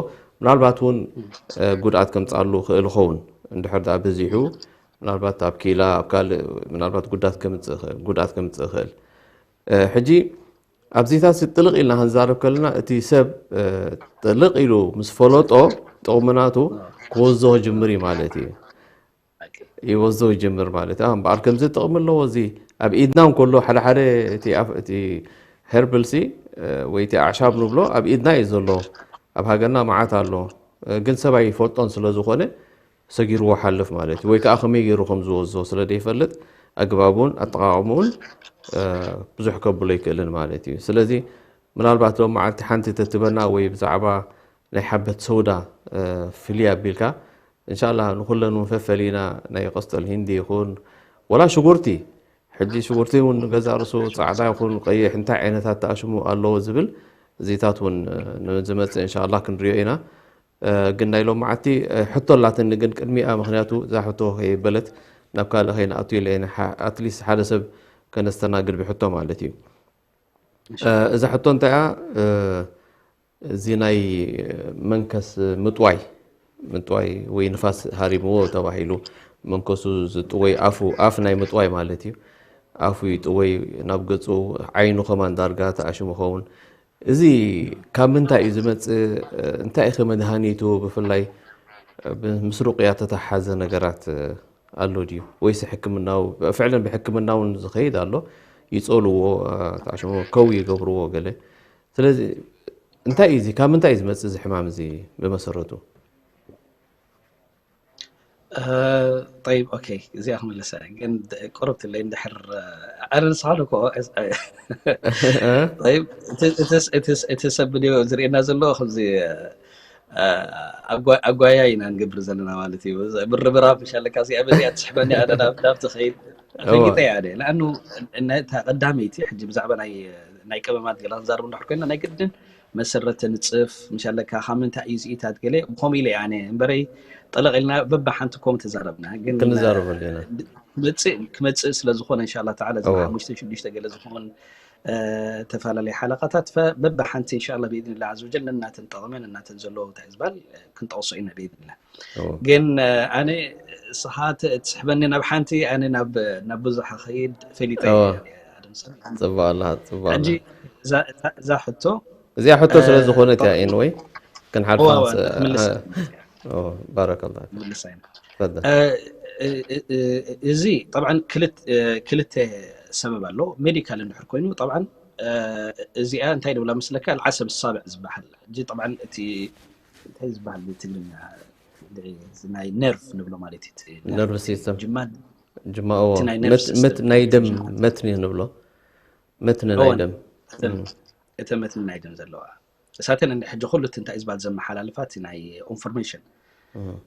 ምናልባት እውን ጉድኣት ከምፅኣሉ ክእል ይኸውን። እንድሕር ደኣ በዚሑ ምናልባት ኣብ ኪላ ኣብ ካልእ ምናልባት ጉዳት ከምፅእ ይኽእል ጉድኣት ከምፅእ ይኽእል። ሕጂ ኣብዚታት ጥልቕ ኢልና ክንዛረብ ከለና እቲ ሰብ ጥልቕ ኢሉ ምስ ፈለጦ ጥቕሚ ናቱ ክወዞ ክጅምር እዩ ማለት እዩ። ይወዞ ይጅምር ማለት እዩ። እምበኣር ከምዚ ጥቕሚ ኣለዎ እዚ ኣብ ኢድና እንከሎ ሓደ ሓደ እቲ ሄርብልሲ ወይ እቲ ኣዕሻብ ንብሎ ኣብ ኢድና እዩ ዘሎ። ኣብ ሃገርና መዓት ኣሎ። ግን ሰብ ኣይፈልጦን ስለ ዝኾነ ሰጊርዎ ሓልፍ ማለት እዩ። ወይ ከዓ ከመይ ገይሩ ከም ዝወዞ ስለ ዘይፈልጥ ኣግባቡን ኣጠቓቕምኡን ብዙሕ ከብሎ ኣይክእልን ማለት እዩ። ስለዚ ምናልባት ሎም መዓልቲ ሓንቲ ተትበና ወይ ብዛዕባ ናይ ሓበት ሰውዳ ፍልይ ኣቢልካ እንሻላ ንኩለን እውን ፈፈሊና ናይ ቆስጠል ሂንዲ ይኹን ወላ ሽጉርቲ ሕጂ ሽጉርቲ እውን ገዛ ርሱ ፃዕዳ ይኹን ቀይሕ እንታይ ዓይነታት ተኣሽሙ ኣለዎ ዝብል እዚታት እውን ንዝመፅእ እንሻላ ክንሪኦ ኢና። ግን ናይ ሎም መዓልቲ ሕቶ ኣላትኒ ግን ቅድሚኣ ምክንያቱ እዛ ሕቶ ከይበለት ናብ ካልእ ከይንኣቱ ኢለ ኣትሊስት ሓደ ሰብ ከነስተናግድ ብሕቶ ማለት እዩ። እዛ ሕቶ እንታይ እያ? እዚ ናይ መንከስ ምጥዋይ ምጥዋይ ወይ ንፋስ ሃሪምዎ ተባሂሉ መንከሱ ዝጥወይ ኣፉ ኣፍ ናይ ምጥዋይ ማለት እዩ። ኣፉ ይጥወይ ናብ ገጹ ዓይኑ ከማን ዳርጋ ተኣሽሙ ኸውን። እዚ ካብ ምንታይ እዩ ዝመጽእ? እንታይ ኢኸ መድሃኒቱ? ብፍላይ ምስ ሩቅያ ተተሓዘ ነገራት ኣሎ ድዩ? ወይስ ሕክምናው ፍዕለን ብሕክምና እውን ዝኸይድ ኣሎ። ይጸልዎ ተኣሽሙ ከው ይገብርዎ ገለ። ስለዚ እንታይ እዩ እዚ? ካብ ምንታይ እዩ ዝመጽእ እዚ ሕማም እዚ ብመሰረቱ? ጠይብ ኦኬ፣ እዚኣ ክምልሰ ግን ቁርብ ትለይ እንድሕር ኣነ ንስኻ እኮ ጠይብ እቲ ሰብ ድዮ ዝርእየና ዘሎ ከምዚ ኣጓያ ኢና ንገብር ዘለና ማለት እዩ። ምርብራብ ምሻለካ እዚኣ በዚኣ ትስሕበኒ ኣነ ናብ ናብ ትኸይድ ፈሊጠ እያ ኣነ። ለኣኑ እታ ቀዳመይቲ ሕጂ ብዛዕባ ናይ ናይ ቀመማት ገላ ክንዛረብ እንድሕር ኮይና ናይ ግድን መሰረት ተንጽፍ ምሻለካ ካብ ምንታይ እዩ ዝኢታት ገለ ብኸምኡ ኢለ ኣነ እምበረይ ጠለቕ ኢልና በብሓንቲ ኮም ተዛረብና ግን ክንዛረበሉ ኢና። ክመፅእ ክመፅእ ስለ ዝኾነ እንሻላ ተዓላ እዚ ሓሙሽተ ሽዱሽተ ገለ ዝኾን ተፈላለዩ ሓለቃታት በብሓንቲ እንሻላ ብኢድንላ ዓዘ ወጀል ነናተን ጠቕመን እናተን ዘለዎ እንታይ ዝበሃል ክንጠቕሶ ኢና ብኢድንላ። ግን ኣነ እስኻ ትስሕበኒ ናብ ሓንቲ ኣነ ናብ ናብ ብዙሕ ኸይድ ፈሊጠ ጽባ ኣላ ጽባ ሕጂ እዛ ሕቶ እዚኣ ሕቶ ስለ ዝኾነት እያ። ኤንወይ ክንሓልፋ ባረከላ እዚ ጠብዓ ክልተ ሰበብ ኣሎ። ሜዲካል እንድሕር ኮይኑ ጠብዓ እዚኣ እንታይ ንብላ መስለካ ዓሰብ ሳብዕ ዝበሃል ሕጂ ጠብዓ እቲ እንታይ ዝበሃል ትግርኛ ናይ ነርቭ ንብሎ ማለት እዩ። ነርቭ ሲስተም ጅማ ጅማ እቲ ናይ ነርቭ ሲስተም ናይ ደም መትኒ ንብሎ መትኒ ናይ ደም እተ መትኒ ናይ ደም ዘለዋ እሳተን እንደ ሕጂ ኩሉ እቲ እንታይ ዝበሃል ዘመሓላልፋ እቲ ናይ ኢንፎርሜሽን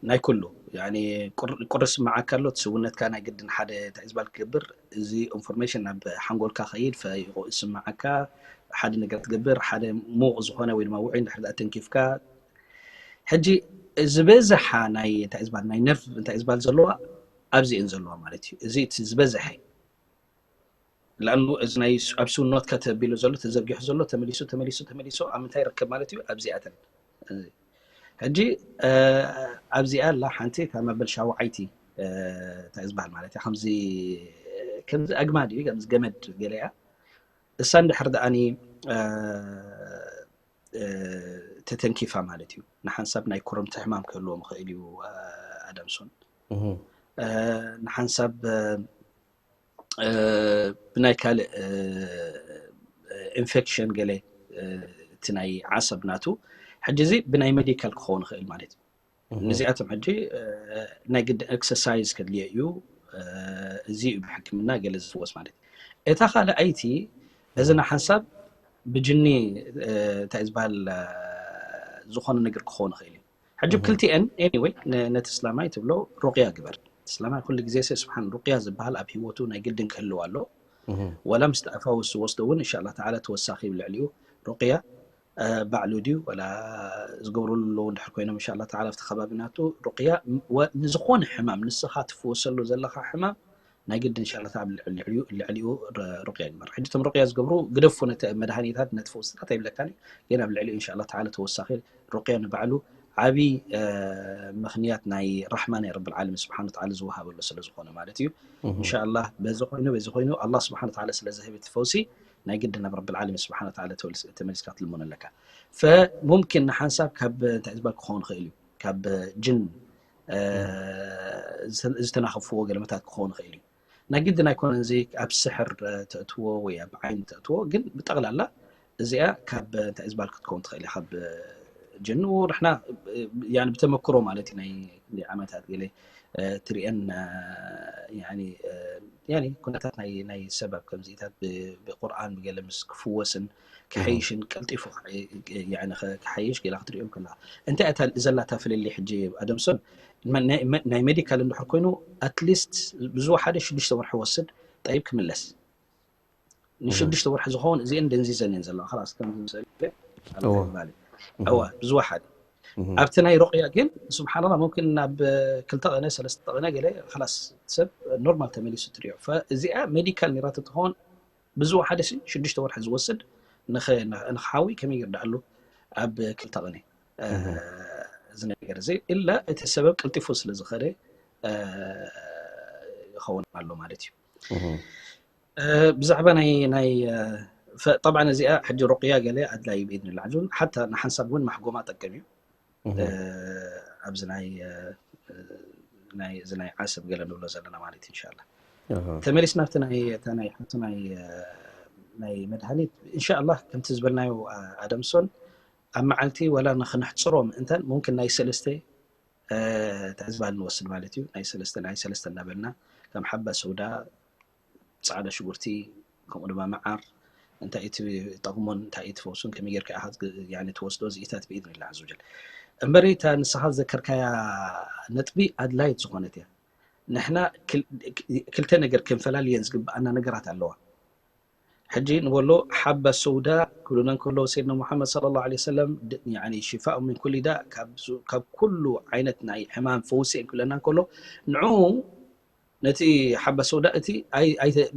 ናይ ኩሉ ያኒ ቁር- ቁሪ ስምዓካ ኣሎ እቲ ስውነትካ ናይ ግድን ሓደ እንታይ ዝበሃል ክገብር እዚ ኢንፎርሜሽን ናብ ሓንጎልካ ከይድ ፈይቁ ስምዓካ ሓደ ነገር ትገብር ሓደ ሙቕ ዝኾነ ወይ ድማ ውዑይ እንድሕር ደኣ ተንኪፍካ ሕጂ ዝበዝሓ ናይ እንታይ ዝበሃል ናይ ነርቭ እንታይ ዝበሃል ዘለዋ ኣብዚአን ዘለዋ ማለት እዩ። እዚ እቲ ዝበዝሐ ለኣኑ እዚ ናይ ኣብ ስውነትካ ተቢሉ ዘሎ ተዘርጊሑ ዘሎ ተመሊሱ ተመሊሱ ተመሊሱ ኣብ ምንታይ ይርከብ ማለት እዩ ኣብዚኣተን ሕጂ ኣብዚኣ ኣላ ሓንቲ ካብ መበል ሻውዓይቲ እንታይ ዝበሃል ማለት እዩ ከምዚ ከምዚ ኣግማድ እዩ ከምዚ ገመድ ገለያ እሳ እንድሕር ደኣኒ ተተንኪፋ ማለት እዩ ንሓንሳብ ናይ ኮረምቲ ሕማም ክህልዎም ይኽእል እዩ ኣደምሶን ንሓንሳብ ብናይ ካልእ ኢንፌክሽን ገለ እቲ ናይ ዓሰብ ናቱ ሕጂ እዚ ብናይ ሜዲካል ክኸውን ይኽእል ማለት እዩ ነዚኣቶም ሕጂ ናይ ግድን ኤክሰርሳይዝ ከድልዮ እዩ እዚ እዩ ብሕክምና ገለ ዝፍወስ ማለት እዩ እታ ካልኣይቲ እዚ ንሓንሳብ ብጅኒ እንታይ ዝበሃል ዝኾነ ነገር ክኸውን ይኽእል እዩ ሕጂ ክልቲአን ኤኒወይ ነቲ እስላማይ ትብሎ ሩቅያ ግበር እስላማይ ኩሉ ግዜ ሰብ ስብሓን ሩቅያ ዝበሃል ኣብ ህይወቱ ናይ ግድን ክህልው ኣሎ ወላ ምስ ተኣፋወሱ ወስዶ እውን እንሻላ ተዓላ ተወሳኺ ልዕሊኡ ሩቅያ ባዕሉ ድዩ ወላ ዝገብርሉ ኣለዉ እንድሕር ኮይኖም እንሻላ ተዓላ ኣብቲ ከባቢ ናቱ ሩቅያ ንዝኾነ ሕማም ንስኻ ትፍወሰሉ ዘለኻ ሕማም ናይ ግድን ሻላታ ኣብ ልዕሊኡ ሩቅያ ይግበር ሕጂ ቶም ሩቅያ ዝገብሩ ግደፉ ነቲ መድሃኒታት ነቲ ፈውስታት ኣይብለካን ግን ኣብ ልዕሊኡ እንሻላ ተዓላ ተወሳኺ ሩቅያ ንባዕሉ ዓብይ ምኽንያት ናይ ራሕማ ናይ ረብል ዓለሚን ስብሓን ተዓላ ዝወሃበሉ ስለ ዝኾነ ማለት እዩ እንሻላ በዚ ኮይኑ በዚ ኮይኑ ኣላ ስብሓን ተዓላ ስለ ዝህብ እቲ ፈውሲ ናይ ግድን ናብ ረብል ዓለሚን ስብሓን ተዓላ ተመሊስካ ትልምኖ ኣለካ ፈሙምኪን ንሓንሳብ ካብ እንታይ ዝበል ክኸውን ይኽእል እዩ ካብ ጅን ዝተናኸፍዎ ገለመታት ክኸውን ይኽእል እዩ ናይ ግድን ኣይኮነን እዚ ኣብ ስሕር ተእትዎ ወይ ኣብ ዓይኒ ተእትዎ ግን ብጠቕላላ እዚኣ ካብ እንታይ ዝበል ክትከውን ትኽእል እያ ካብ ጅን ንሕና ብተመክሮ ማለት እዩ ናይ ክንደይ ዓመታት ገለ ትሪአን ኩነታት ናይ ሰብ ኣብ ከምዚታት ብቁርኣን ብገለ ምስ ክፍወስን ክሓይሽን ቀልጢፉ ክሓይሽ ገላ ክትሪኦም ከላ እንታይ እታ ዘላታ ፍልልይ ሕጂ ኣደምሶን ናይ ሜዲካል እንድሕር ኮይኑ ኣትሊስት ብዝወሓደ ሽዱሽተ ወርሒ ወስድ ጠይብ ክምለስ ንሽዱሽተ ወርሒ ዝኸውን እዚአን ደንዚዘን እየን ዘለዋ ላስ ከምዝምሰል እዋ ብዝወሓደ ኣብቲ ናይ ሮቅያ ግን ስብሓንላ ሙምክን ናብ ክልተ ቀነ ሰለስተ ቀነ ገለ ላስ ሰብ ኖርማል ተመሊሱ ትሪኦ እዚኣ ሜዲካል ኔራት ትኸውን ብዝወሓደ ሽዱሽተ ወርሒ ዝወስድ ንክሓዊ ከመይ ይርዳኣሉ ኣብ ክልተ ቀነ እዚ ነገር እዚ፣ ኢላ እቲ ሰበብ ቀልጢፉ ስለ ዝኸደ ይኸውን ኣሎ ማለት እዩ። ብዛዕባ ናይ ናይ ጠብዓ እዚኣ ሕጂ ሩቅያ ገለ ኣድላይ ብኢድን ላዕዙን ሓታ ንሓንሳብ እውን ማሕጎማ ጠቅም እዩ። ኣብዚ ናይ ናይ እዚ ናይ ዓሰብ ገለ ንብሎ ዘለና ማለት ኢንሻላ። ተመሊስና ኣብቲ ናይ ናይ ሓንቲ ናይ ናይ መድሃኒት ኢንሻላ፣ ከምቲ ዝበልናዮ ኣደምሶን ኣብ መዓልቲ ወላ ንክንሕፅሮ ምእንታን ሙምክን ናይ ሰለስተ ተዕዝባ ንወስድ ማለት እዩ። ናይ ሰለስተ ናይ ሰለስተ እናበልና ከም ሓባ ሰውዳ፣ ፃዕዳ ሽጉርቲ፣ ከምኡ ድማ መዓር፣ እንታይ እቲ ጠቕሞን እንታይ እቲ ፈውሱን ከመይ ጌርካ ኢኻ ትወስዶ እዚኢታት ብኢድን ላ ዝውጀል። እምበሪ እታ ንስኻ ዘከርካያ ነጥቢ ኣድላይት ዝኾነት እያ። ንሕና ክልተ ነገር ክንፈላልየን ዝግብኣና ነገራት ኣለዋ። ሕጂ ንበሎ ሓባ ሰውዳ ክብሉና እንከሎ ሰይድና ሙሓመድ صلى الله عليه وسلم ሽፋእ ምን ኩሊ ዳ፣ ካብ ኩሉ ዓይነት ናይ ሕማም ፈውሲ ክብለና እንከሎ ንዑ ነቲ ሓባ ሰውዳ እቲ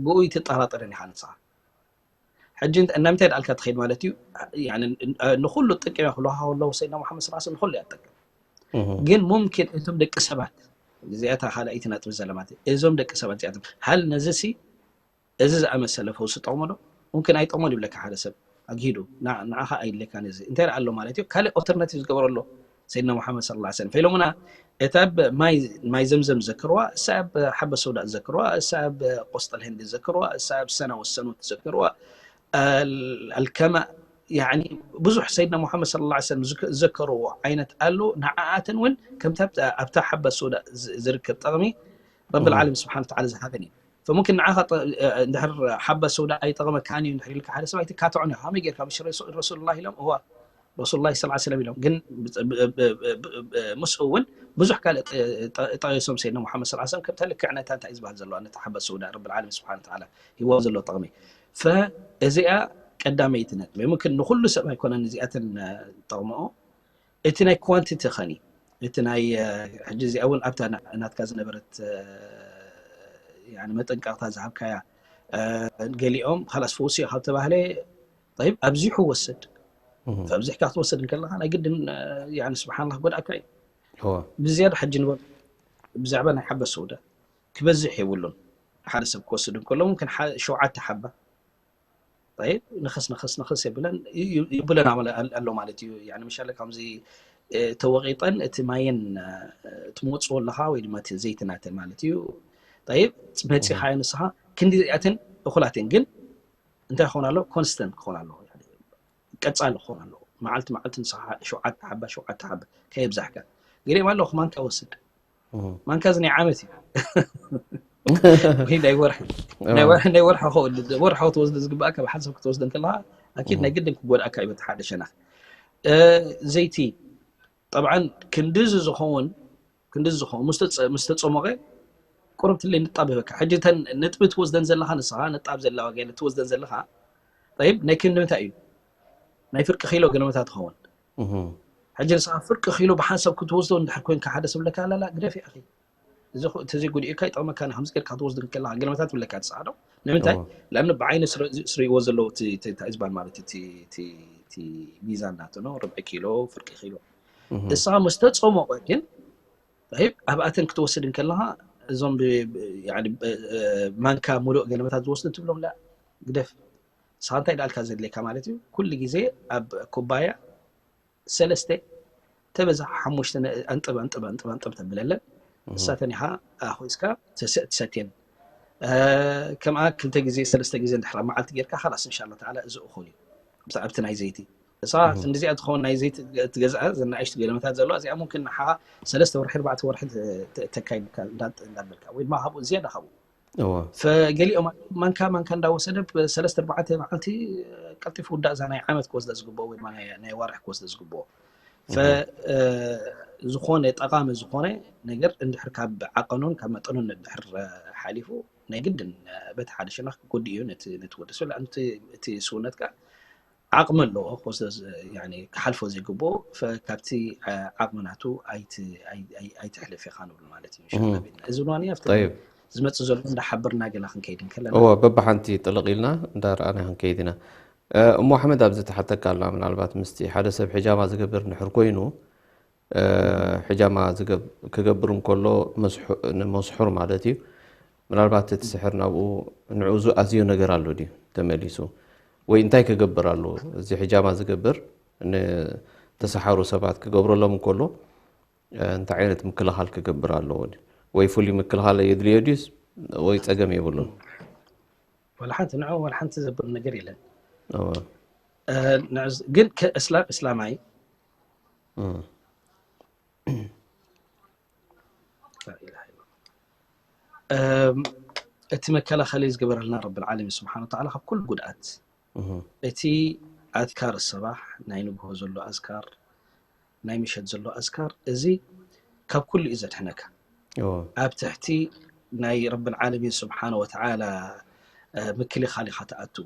ብኡ ይትጠራጠርን ኢኻ ንስኻ። ሕጂ እናምንታይ ደኣልካ ትኸይድ ማለት እዩ። ንኩሉ ጥቅም ክልሃ ከለዉ ሰይድና ሙሓመድ ስ ንኩሉ እያ ትጠቅም። ግን ሙምኪን እቶም ደቂ ሰባት እዚኣታ ካልኣይቲ ነጥቢ ዘለማት እዞም ደቂ ሰባት እዚኣቶም ሃል ነዚ ሲ እዚ ዝኣመሰለ ፈውሲ ጠቕሞ ዶ? ሙምኪን ኣይጠቕሞን ይብለካ ሓደ ሰብ ኣግሂዱ ንዓኻ ኣይድለካን እዚ እንታይ ደኣ ኣሎ ማለት እዩ። ካልእ ኦልተርናቲቭ ዝገበረሎ ሰይድና ሙሓመድ صلى الله عليه وسلم ፈኢሎምና እታ ኣብ ማይ ዘምዘም ዝዘክርዋ፣ እሳ ኣብ ሓበ ሰውዳ ዝዘክርዋ፣ እሳ ኣብ ቆስጠል ህንዲ ዝዘክርዋ፣ እሳ ኣብ ሰና ወሰኑት ዝዘክርዋ፣ ኣልከማ ብዙሕ ሰይድና ሙሓመድ صلى الله عليه وسلم ዝዘከርዎ ዓይነት ኣሎ። ንዓኣተን እውን ከምታ ኣብታ ሓበ ሰውዳ ዝርከብ ጠቕሚ ረብል ዓለሚን ስብሓን ተዓላ ዝሃበን እዩ። ፈሙምኪን ንዓኻ እንድሕር ሓባ ሰውዳ ኣይጠቕመካን እዩ እንድሕር ኢልካ ሓደ ሰብ ኣይትካትዖን ኢኻ። ከመይ ጌርካ ምሽ ረሱሉላ ኢሎም? እዋ ረሱሉላ ስ ሰለም ኢሎም። ግን ምስኡ እውን ብዙሕ ካልእ ጠቂሶም ሰይድና ሙሓመድ ስ ሰለም ከምታ ልክዕ ነታ እንታይ ዝበሃል ዘለዋ ነታ ሓባ ሰውዳ ረብል ዓለሚን ስብሓን ተዓላ ሂዋ ዘሎ ጠቕሚ። ፈእዚኣ ቀዳመይቲ ነጥቢ ሙምክን ንኩሉ ሰብ ኣይኮነን እዚኣተን ጠቕምኦ እቲ ናይ ኳንቲቲ ኸኒ እቲ ናይ ሕጂ እዚኣ እውን ኣብታ ናትካ ዝነበረት መጠንቀቕታ ዝሃብካያ ገሊኦም ካላስ ፈውሲ ካብ ተባህለ ይብ ኣብዚሑ ወስድ ኣብዚሕካ ክትወስድ እንከለካ ናይ ግድን ስብሓንላ ክጎድኣካ እዩ። ብዝያዳ ሕጂ ንበል ብዛዕባ ናይ ሓበ ሰውዳ ክበዝሕ የብሉን። ሓደ ሰብ ክወስድ እንከሎ ሸውዓተ ሓባ ንኸስ ንኸስ ንኸስ የብለን ይብለን ኣሎ ማለት እዩ። ምሻለ ከምዚ ተወቂጠን እቲ ማየን ትመፅዎ ኣለካ ወይ ድማ ዘይቲ ናተን ማለት እዩ። መፂኻዮ ንስኻ ክንዲ እዚኣትን እኩላትን ግን እንታይ ክኾን ኣለዎ? ኮንስተንት ክኾን ኣለዎ። ቀፃሊ ክኾን ኣለዎ። መዓልቲ መዓልቲ ንስኻ ሸውዓተ ሓባ ሸውዓተ ሓባ ከየብዛሕካ። ገሊኦም ኣለዉ ማንካ ወስድ ማንካ እዚ ናይ ዓመት እዩ። ናይ ወርሒ ናይ ወርሒ ክትወስዶ ዝግባእ ካብ ሓንሳብ ክትወስዶ እንከለካ ኣኪድ ናይ ግድን ክጎድኣካ እዩ። በቲ ሓደ ሸነኽ ዘይቲ ጠብዓን ክንድዚ ዝኸውን ክንድዚ ዝኸውን ምስ ተፀሞቐ ቁርብትለይ ንጣብ ይበካ። ሕጂ እተን ነጥቢ ትወስደን ዘለኻ ንስኻ ነጣብ ዘለዋ ገለ ትወስደን ዘለኻ ይብ ናይ ክንዲ ምንታይ እዩ ናይ ፍርቂ ኪሎ ገለመታት ትኸውን። ሕጂ ንስኻ ፍርቂ ኪሎ ብሓንሳብ ክትወስዶ እንድሕር ኮይንካ ሓደ ሰብ ለካ ላላ ግደፍ ይኣኺ እቲ ዘይጉድኢካ ይጠቕመካ ከምዚ ጌርካ ክትወስዶ ከለካ ገለመታት ትብለካ ንስኻ ዶ ንምንታይ ለኣኑ ብዓይኒ ስርእዎ ዘለዉ እንታይ ዝበሃል ማለት እቲ ሚዛን ናትኖ ርብዒ ኪሎ ፍርቂ ኪሎ ንስኻ ምስ ተፀሞቐ ግን ኣብኣተን ክትወስድ እንከለኻ እዞም ማንካ ሙሉእ ገለመታት ዝወስዱ ትብሎም ግደፍ ንስኻ እንታይ ደኣልካ ዘድልየካ ማለት እዩ ኩሉ ግዜ ኣብ ኩባያ ሰለስተ ተበዛሕ ሓሙሽተ ኣንጥብ ኣንጥብ ኣንጥብ ኣንጥብ ተብለለን ንሳተን ኢኻ ኣኹስካ ትሰትየን ከምኣ ክልተ ግዜ ሰለስተ ግዜ እንድሕር ኣብ መዓልቲ ጌርካ ካላስ እንሻላ ተዓላ እዚ እኹል እዩ ኣብቲ ናይ ዘይቲ እሳ ክንዲዚኣ ትኸውን ናይ ዘይቲ ትገዝኣ ዘናእሽቱ ገለመታት ዘለዋ እዚኣ ሙምክን ንሓኻ ሰለስተ ወርሒ ኣርባዕተ ወርሒ ተካይድካ እንዳበልካ ወይ ድማ ካብኡ ዝያዳ ካብኡ ፈገሊኦም ማንካ ማንካ እንዳወሰደ ሰለስተ ኣርባዕተ መዓልቲ ቀልጢፉ ውዳእ እዛ ናይ ዓመት ክወስደ ዝግብኦ ወይ ናይ ዋርሕ ክወስደ ዝግብኦ ዝኾነ ጠቃሚ ዝኾነ ነገር እንድሕር ካብ ዓቀኑን ካብ መጠኑን እንድሕር ሓሊፉ ናይ ግድን በቲ ሓደ ሸነኽ ክጎድእ እዩ ነቲ ወዲ ሰብ እቲ ስውነትካ ዓቕሚ ኣለዎ ክሓልፎ ዘይግብኦ ካብቲ ዓቕሚ ናቱ ኣይትሕልፍ ኢኻ ንብል ማለት እዩ። እዚ ድማ ኣብቲ ዝመፅእ ዘሎ እንዳሓበርና ገላ ክንከይድ እንከለና እዎ በብሓንቲ ጥልቕ ኢልና እንዳረኣና ክንከይድ ኢና። እሞ ኣሕመድ ኣብዚ ተሓተካ ኣላ ምናልባት ምስቲ ሓደ ሰብ ሕጃማ ዝገብር እንድሕር ኮይኑ ሕጃማ ክገብር እንከሎ ንመስሑር ማለት እዩ። ምናልባት እቲ ስሕር ናብኡ ንዕኡ ዝኣዝዮ ነገር ኣሎ ድዩ ተመሊሱ? ወይ እንታይ ክገብር ኣለዎ? እዚ ሕጃማ ዝገብር ንተሰሓሩ ሰባት ክገብረሎም እንከሎ እንታይ ዓይነት ምክልኻል ክገብር ኣለዎ? ወይ ፍሉይ ምክልኻል የድልዮ ድዩስ ወይ ጸገም የብሉን? ወላ ሓንቲ ንዑ ወላ ሓንቲ ዘብል ነገር የለን። ግን ከእስላም እስላማይ እቲ መከላኸሊ ዝገበረልና ረብል ዓለሚን ስብሓን ወተዓላ ካብ ኩሉ ጉድኣት እቲ ኣዝካር ሰባሕ ናይ ንግሆ ዘሎ ኣዝካር ናይ ምሸት ዘሎ ኣዝካር እዚ ካብ ኩሉ እዩ ዘድሕነካ። ኣብ ትሕቲ ናይ ረብል ዓለሚን ስብሓን ወተዓላ ምክልኻል ኢኻ ትኣቱ።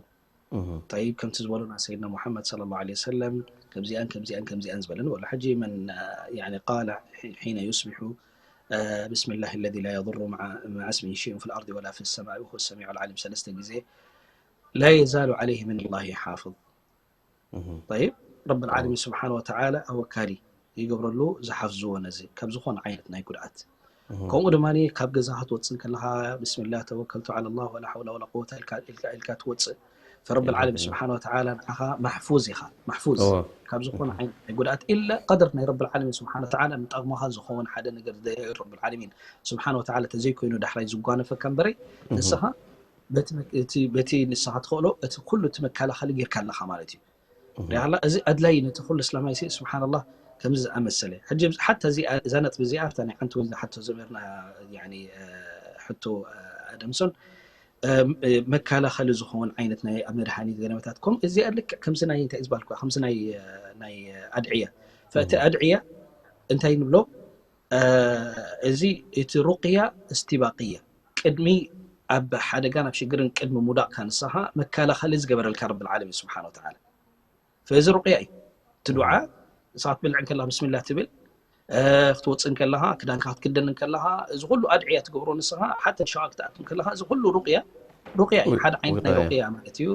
طيب ከምቲ ዝበሉና ሰይድና ሙሓመድ صلى الله عليه وسلم ከምዚኣን ከምዚኣን ከምዚኣን ዝበለን ወላ ሕጂ መን يعني قال حين يصبح بسم الله الذي لا يضر مع مع اسمه شيء في الأرض ولا في السماء وهو السميع العليم ሰለስተ ግዜ لا يزال عليه من الله حافظ طيب ረብል ዓለሚን ስብሓን ወተዓላ ኣወካሊ ይገብረሉ ዝሓፍዝዎ ነዚ ካብ ዝኾነ ዓይነት ናይ ጉድኣት ከምኡ ድማ ካብ ገዛ ክትወፅእ ከለኻ ብስሚላ ተወከልቱ ዓላ ላህ ወላ ሓውላ ወላ ቁወታ ኢልካ ትወፅእ ፈረብል ዓለም ስብሓን ወተዓላ ንዓኻ ማሕፉዝ ኢኻ ማሕፉዝ ካብ ዝኾነ ዓይነት ናይ ጉድኣት ኢላ ቀደር ናይ ረብል ዓለሚን ስብሓን ወተዓላ ንጠቕምኻ ዝኸውን ሓደ ነገር ዝደለዮ ረብል ዓለሚን ስብሓን ወተዓላ ተዘይኮይኑ ዳሕራይ ዝጓነፈካ እምበረይ ንስኻ በቲ ንስኻ ትኽእሎ እቲ ኩሉ እቲ መከላኸሊ ጌርካ ኣለኻ ማለት እዩ ሪኣላ እዚ ኣድላይ ነቲ ኩሉ እስላማይ ሲ ስብሓንላህ ከምዚ ዝኣመሰለ ሕጂ ሓታ እዚኣ እዛ ነጥቢ እዚኣ እታ ናይ ዓንቲ ወይ ዝሓቶ ዝነበርና ሕቶ ኣደምሶን መከላኸሊ ዝኸውን ዓይነት ናይ ኣብ መድሃኒት ገለመታት ከም እዚኣ ልክዕ ከምዚ ናይ እንታይ ዝበልኩ ከምዚ ናይ ናይ ኣድዕያ ፈእቲ ኣድዕያ እንታይ ንብሎ እዚ እቲ ሩቅያ እስቲባቅያ ቅድሚ ኣብ ሓደጋን ኣብ ሽግርን ቅድሚ ሙዳቕካ ንስኻ መከላኸሊ ዝገበረልካ ረብል ዓለሚን ስብሓን ወተዓላ ፈዚ ሩቅያ እዩ እቲ ዱዓ ንስኻ ትብልዕ እንከለኻ ብስሚላ ትብል ክትወፅእ እንከለኻ ክዳንካ ክትክደን እንከለኻ እዚ ኩሉ ኣድዕያ ትገብሮ ንስኻ ሓተ ሸዋ ክትኣቱ እንከለኻ እዚ ኩሉ ሩቅያ ሩቅያ እዩ ሓደ ዓይነት ናይ ሩቅያ ማለት እዩ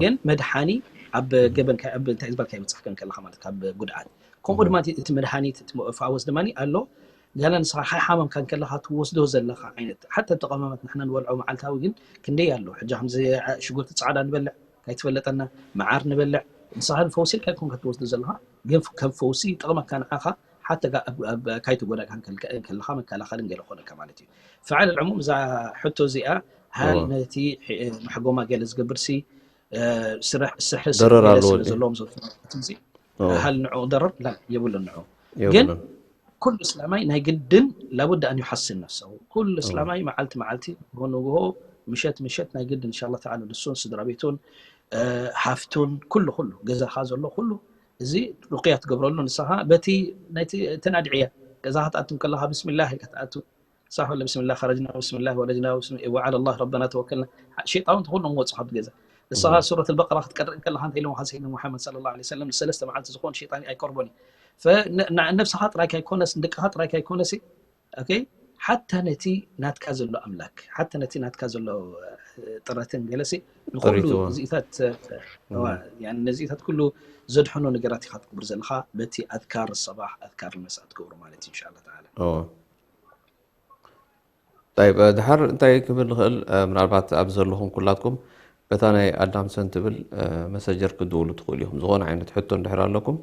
ግን መድሓኒ ኣብ ገበንካ ኣብ እንታይ ዝበልካ ይበፅሕካ እንከለኻ ማለት ካብ ጉድኣት ከምኡ ድማ እቲ መድሓኒት እቲ ፈዋስ ድማ ኣሎ ጋላ ንስኻ ሓሓመምካ እንከለኻ ትወስዶ ዘለኻ ዓይነት ሓተ ተቐማማት ንሕና ንበልዖ መዓልታዊ ግን ክንደይ ኣሎ ሕጂ ከምዚ ሽጉርቲ ፃዕዳ ንበልዕ ካይትፈለጠና መዓር ንበልዕ ንስኻ ፈውሲ ኢልካ ይኮንካ ትወስዶ ዘለኻ ግን ከም ፈውሲ ይጠቕመካ ንዓኻ ሓተ ካይተጎዳእካ ከለኻ መከላኸልን ገለ ኮነካ ማለት እዩ ፈዓል ዕሙም እዛ ሕቶ እዚኣ ሃል ነቲ መሕጎማ ገለ ዝገብር ሲ ስሕሪ ስለ ዘለዎም ዚ ሃል ንዑ ደረር ላ የብሉን ንዑ ግን ኩሉ እስላማይ ናይ ግድን ላቡድ ኣን ዩሓስን ነፍሰሁ ኩሉ እስላማይ መዓልቲ መዓልቲ ንግሆ ምሸት ምሸት ናይ ግድን እንሻላ ተዓላ ንሱን ስድራ ቤቱን ሃፍቱን ኩሉ ኩሉ ገዛኻ ዘሎ ኩሉ እዚ ሩቅያ ትገብረሉ ንስኻ በቲ ናይቲ እተን ኣድዕያ ገዛ ክትኣቱ ከለኻ ብስሚላህ ኢልካ ትኣቱ صح ولا بسم الله خرجنا بسم الله ولجنا بسم وعلى الله ربنا توكلنا شيطان تكون مو صحاب جزا الصغار سورة البقرة تقرأ كلها أنت لهم خاصين محمد صلى الله عليه وسلم السلسلة مع تزخون شيطان أي كربوني فنفسها تراك يكون سندقها تراك يكون سي أوكي حتى نتي ناتكا زلو أملاك حتى نتي ناتكا زلو ጥረትን ገለሲ ንኩሉ እዚኢታት ነዚኢታት ኩሉ ዘድሕኖ ነገራት ኢኻ ትግብር ዘለኻ በቲ ኣዝካር ሰባሕ ኣዝካር መሳእ ትገብሮ ማለት እዩ እንሻላ ተዓላ طيب ድሓር እንታይ ክብል ንኽእል ምናልባት ኣብ ዘለኹም ኩላትኩም በታ ናይ ኣዳምሰን ትብል መሰጀር ክድውሉ ትኽእሉ ኢኹም ዝኾነ ዓይነት ሕቶ እንድሕር ኣለኩም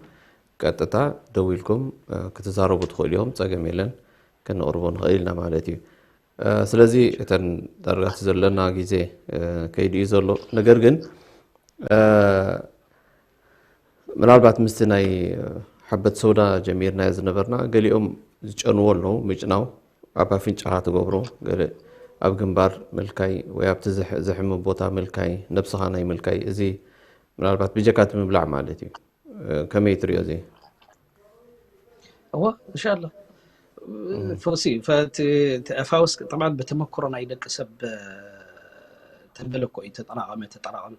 ቀጥታ ደዊልኩም ክትዛረቡ ትኽእሉ ኢኹም ፀገም የለን ከነቕርቦ ንኽእል ኢና ማለት እዩ ስለዚ እተን ዳርጋት ዘለና ግዜ ከይድ እዩ ዘሎ ነገር ግን ምናልባት ምስቲ ናይ ሓበት ሰውዳ ጀሚርናዮ ዝነበርና ገሊኦም ዝጨንዎ ኣለዉ ምጭናው ኣብ ኣፍንጫኻ ትገብሮ ኣብ ግንባር ምልካይ ወይ ኣብቲ ዘሕሚ ቦታ ምልካይ ነብስኻ ናይ ምልካይ እዚ ምናልባት ብጀካ እቲ ምብላዕ ማለት እዩ ከመይ ትሪኦ እዚ እዋ እንሻላ ፈውሲ ፈውስ طبعا ብተመክሮ ናይ ደቂ ሰብ ተበለኮ እዩ ተጠራቐመ ተጠራቐመ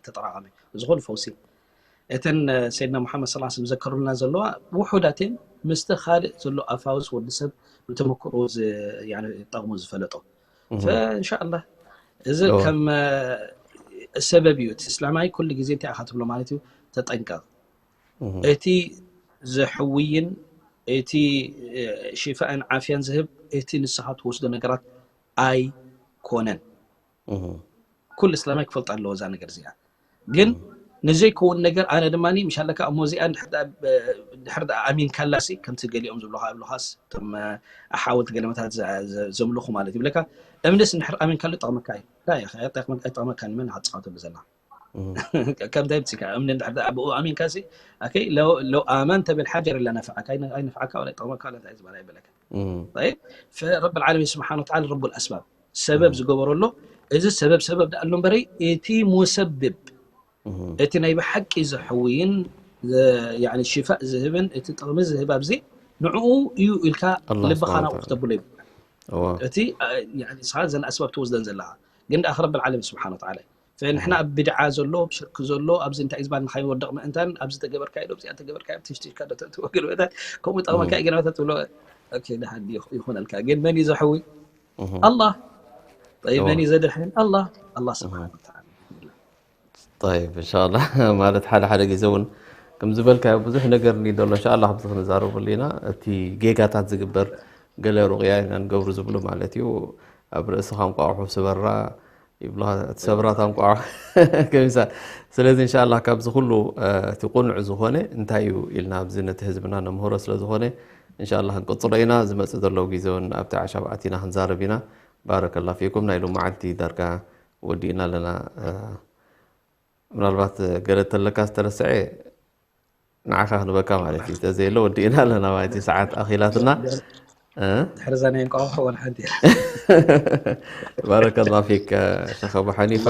ተጠራቐመ እዚ ኩሉ ፈውሲ እተን ሰይድና ሙሓመድ ስ ስለም ዘከሩልና ዘለዋ ውሑዳትን ምስቲ ካልእ ዘሎ ኣፋውስ ወዲ ሰብ ብተመክሮ ጠቕሙ ዝፈለጦ ፈእንሻላ እዚ ከም ሰበብ እዩ እቲ እስላማይ ኩሉ ግዜ እንታይ ኢኻ ትብሎ ማለት እዩ ተጠንቀቕ እቲ ዘሕውይን እቲ ሽፋእን ዓፍያን ዝህብ እቲ ንስኻ ትወስዶ ነገራት ኣይኮነን። ኩሉ እስላማይ ክፈልጥ ኣለዎ እዛ ነገር እዚኣ። ግን ንዘይከውን ነገር ኣነ ድማ ምሽ ኣለካ እሞ እዚኣ ድሕር ኣሚንካላሲ ከምቲ ገሊኦም ዝብሉካ ኣብሉካስ እቶም ኣሓወልቲ ገለመታት ዘምልኹ ማለት ይብለካ። እምንስ እንድሕር ኣሚንካሉ ጠቕመካ እዩ ኣይጠቕመካ መን ሓፅቃተሉ ዘላ ከምታይ ብፅካ እምኒ እንድሕር ኣብኡ ኣሚንካ ሲ ለው ኣመንተ ብልሓጀር ኢላ ነፍዓካ ኣይነፍዓካ ወላ ጠቕመካ ወላ እንታይ ዝበላ ይበለካ። ረብ ዓለሚን ስብሓን ወተዓላ ረቡ ኣስባብ ሰበብ ዝገበረሎ እዚ ሰበብ ሰበብ ደኣሉ እምበረይ እቲ ሙሰብብ እቲ ናይ ብሓቂ ዘሕውይን ሽፋእ ዝህብን እቲ ጥቕሚ ዝህብ ኣብዚ ንዕኡ እዩ ኢልካ ልብኻ ናብኡ ክተብሎ ይብሉ። እቲ ንስኻ ዘን ኣስባብ ትወስደን ዘለኻ ግን ደኣ ረብ ዓለሚን ስብሓን ወተዓላ ንሕና ኣብ ብድዓ ዘሎ ሽርክ ዘሎ ኣብዚ እንታይ ዝበሃል ንኸይወድቕ ምእንታን ኣብዚ ተገበርካዮ ዶ ኣብዚኣ ተገበርካዮ ትሽትሽካ ዶ ተእትዎ ገለመታት ከምኡ ጠቕመካ እዩ ገለመታት ትብሎ ይኹነልካ ግን መን እዩ ዘሕዊ ኣላህ መን እዩ ዘድሕን ኣላህ ኣላህ ስብሓን ወተዓላ طيب إن شاء الله ማለት ሓደ ሓደ ግዜ እውን ከም ዝበልካዮ ብዙሕ ነገር እንዲ ዘሎ إن شاء الله ኣብዚ ክንዛረበሉ ኢና እቲ ጌጋታት ዝግበር ገለ ሩቕያ ኢና ንገብሩ ዝብሉ ማለት እዩ ኣብ ርእስኻ እንቋቑሖ ስበራ ይብሉኻ ትሰብራ ታንቋ ከሚሳ ስለዚ እንሻላ ካብዚ ኩሉ እቲ ቁኑዕ ዝኾነ እንታይ እዩ ኢልና ኣብዚ ነቲ ህዝብና ነምህሮ ስለ ዝኾነ እንሻላ ክንቅፅሎ ኢና ዝመፅእ ዘለዉ ግዜ እውን ኣብቲ ዓሻብ ኣቲና ክንዛረብ ኢና ባረከላ ፊኩም ናይ ሎመዓልቲ ዳርጋ ወዲእና ኣለና ምናልባት ገለ ተለካ ዝተረስዐ ንዓኻ ክንበካ ማለት እዩ ተዘየለ ወዲእና ኣለና ማለት እዩ ሰዓት ኣኺላትና ድሕርዛ ናይ እንቋቑሖ ወላ ሓንቲ ባረከላ ፊክ ሸኽ ኣቡ ሓኒፋ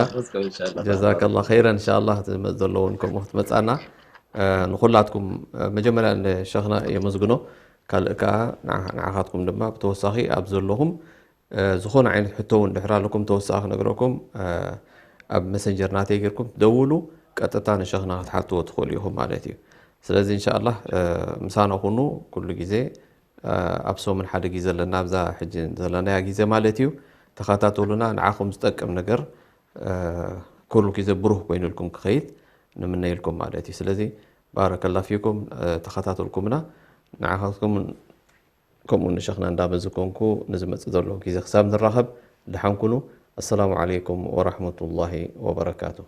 ጀዛከላ ኸይረ እንሻላ ክትመፅ ዘለውን ከምኡ ክትመፃና ንኩላትኩም መጀመርያ ንሸኽና የመስግኖ ካልእ ከዓ ንዓኻትኩም ድማ ብተወሳኺ ኣብ ዘለኹም ዝኾነ ዓይነት ሕቶ እውን ድሕር ኣለኩም ተወሳኺ ክነግረኩም ኣብ መሰንጀር ናተይ ጌርኩም ትደውሉ ቀጥታ ንሸኽና ክትሓትዎ ትኽእሉ ኢኹም ማለት እዩ ስለዚ እንሻላ ምሳና ኩኑ ኩሉ ግዜ ኣብ ሰሙን ሓደ ግዜ ዘለና ኣብዛ ሕጂ ዘለናያ ግዜ ማለት እዩ ተኸታተሉና ንዓኹም ዝጠቅም ነገር ኩሉ ግዜ ብሩህ ኮይኑልኩም ክኸይድ ንምነይልኩም ማለት እዩ ስለዚ ባረከላ ፊኩም ተኸታተልኩምና ንዓኻትኩም ከምኡ ንሸኽና እንዳበዚ ኮንኩ ንዝመፅእ ዘሎ ግዜ ክሳብ ንራኸብ ደሓን ኩኑ ኣሰላሙ ዓለይኩም ወራሕመቱላሂ ወበረካቱ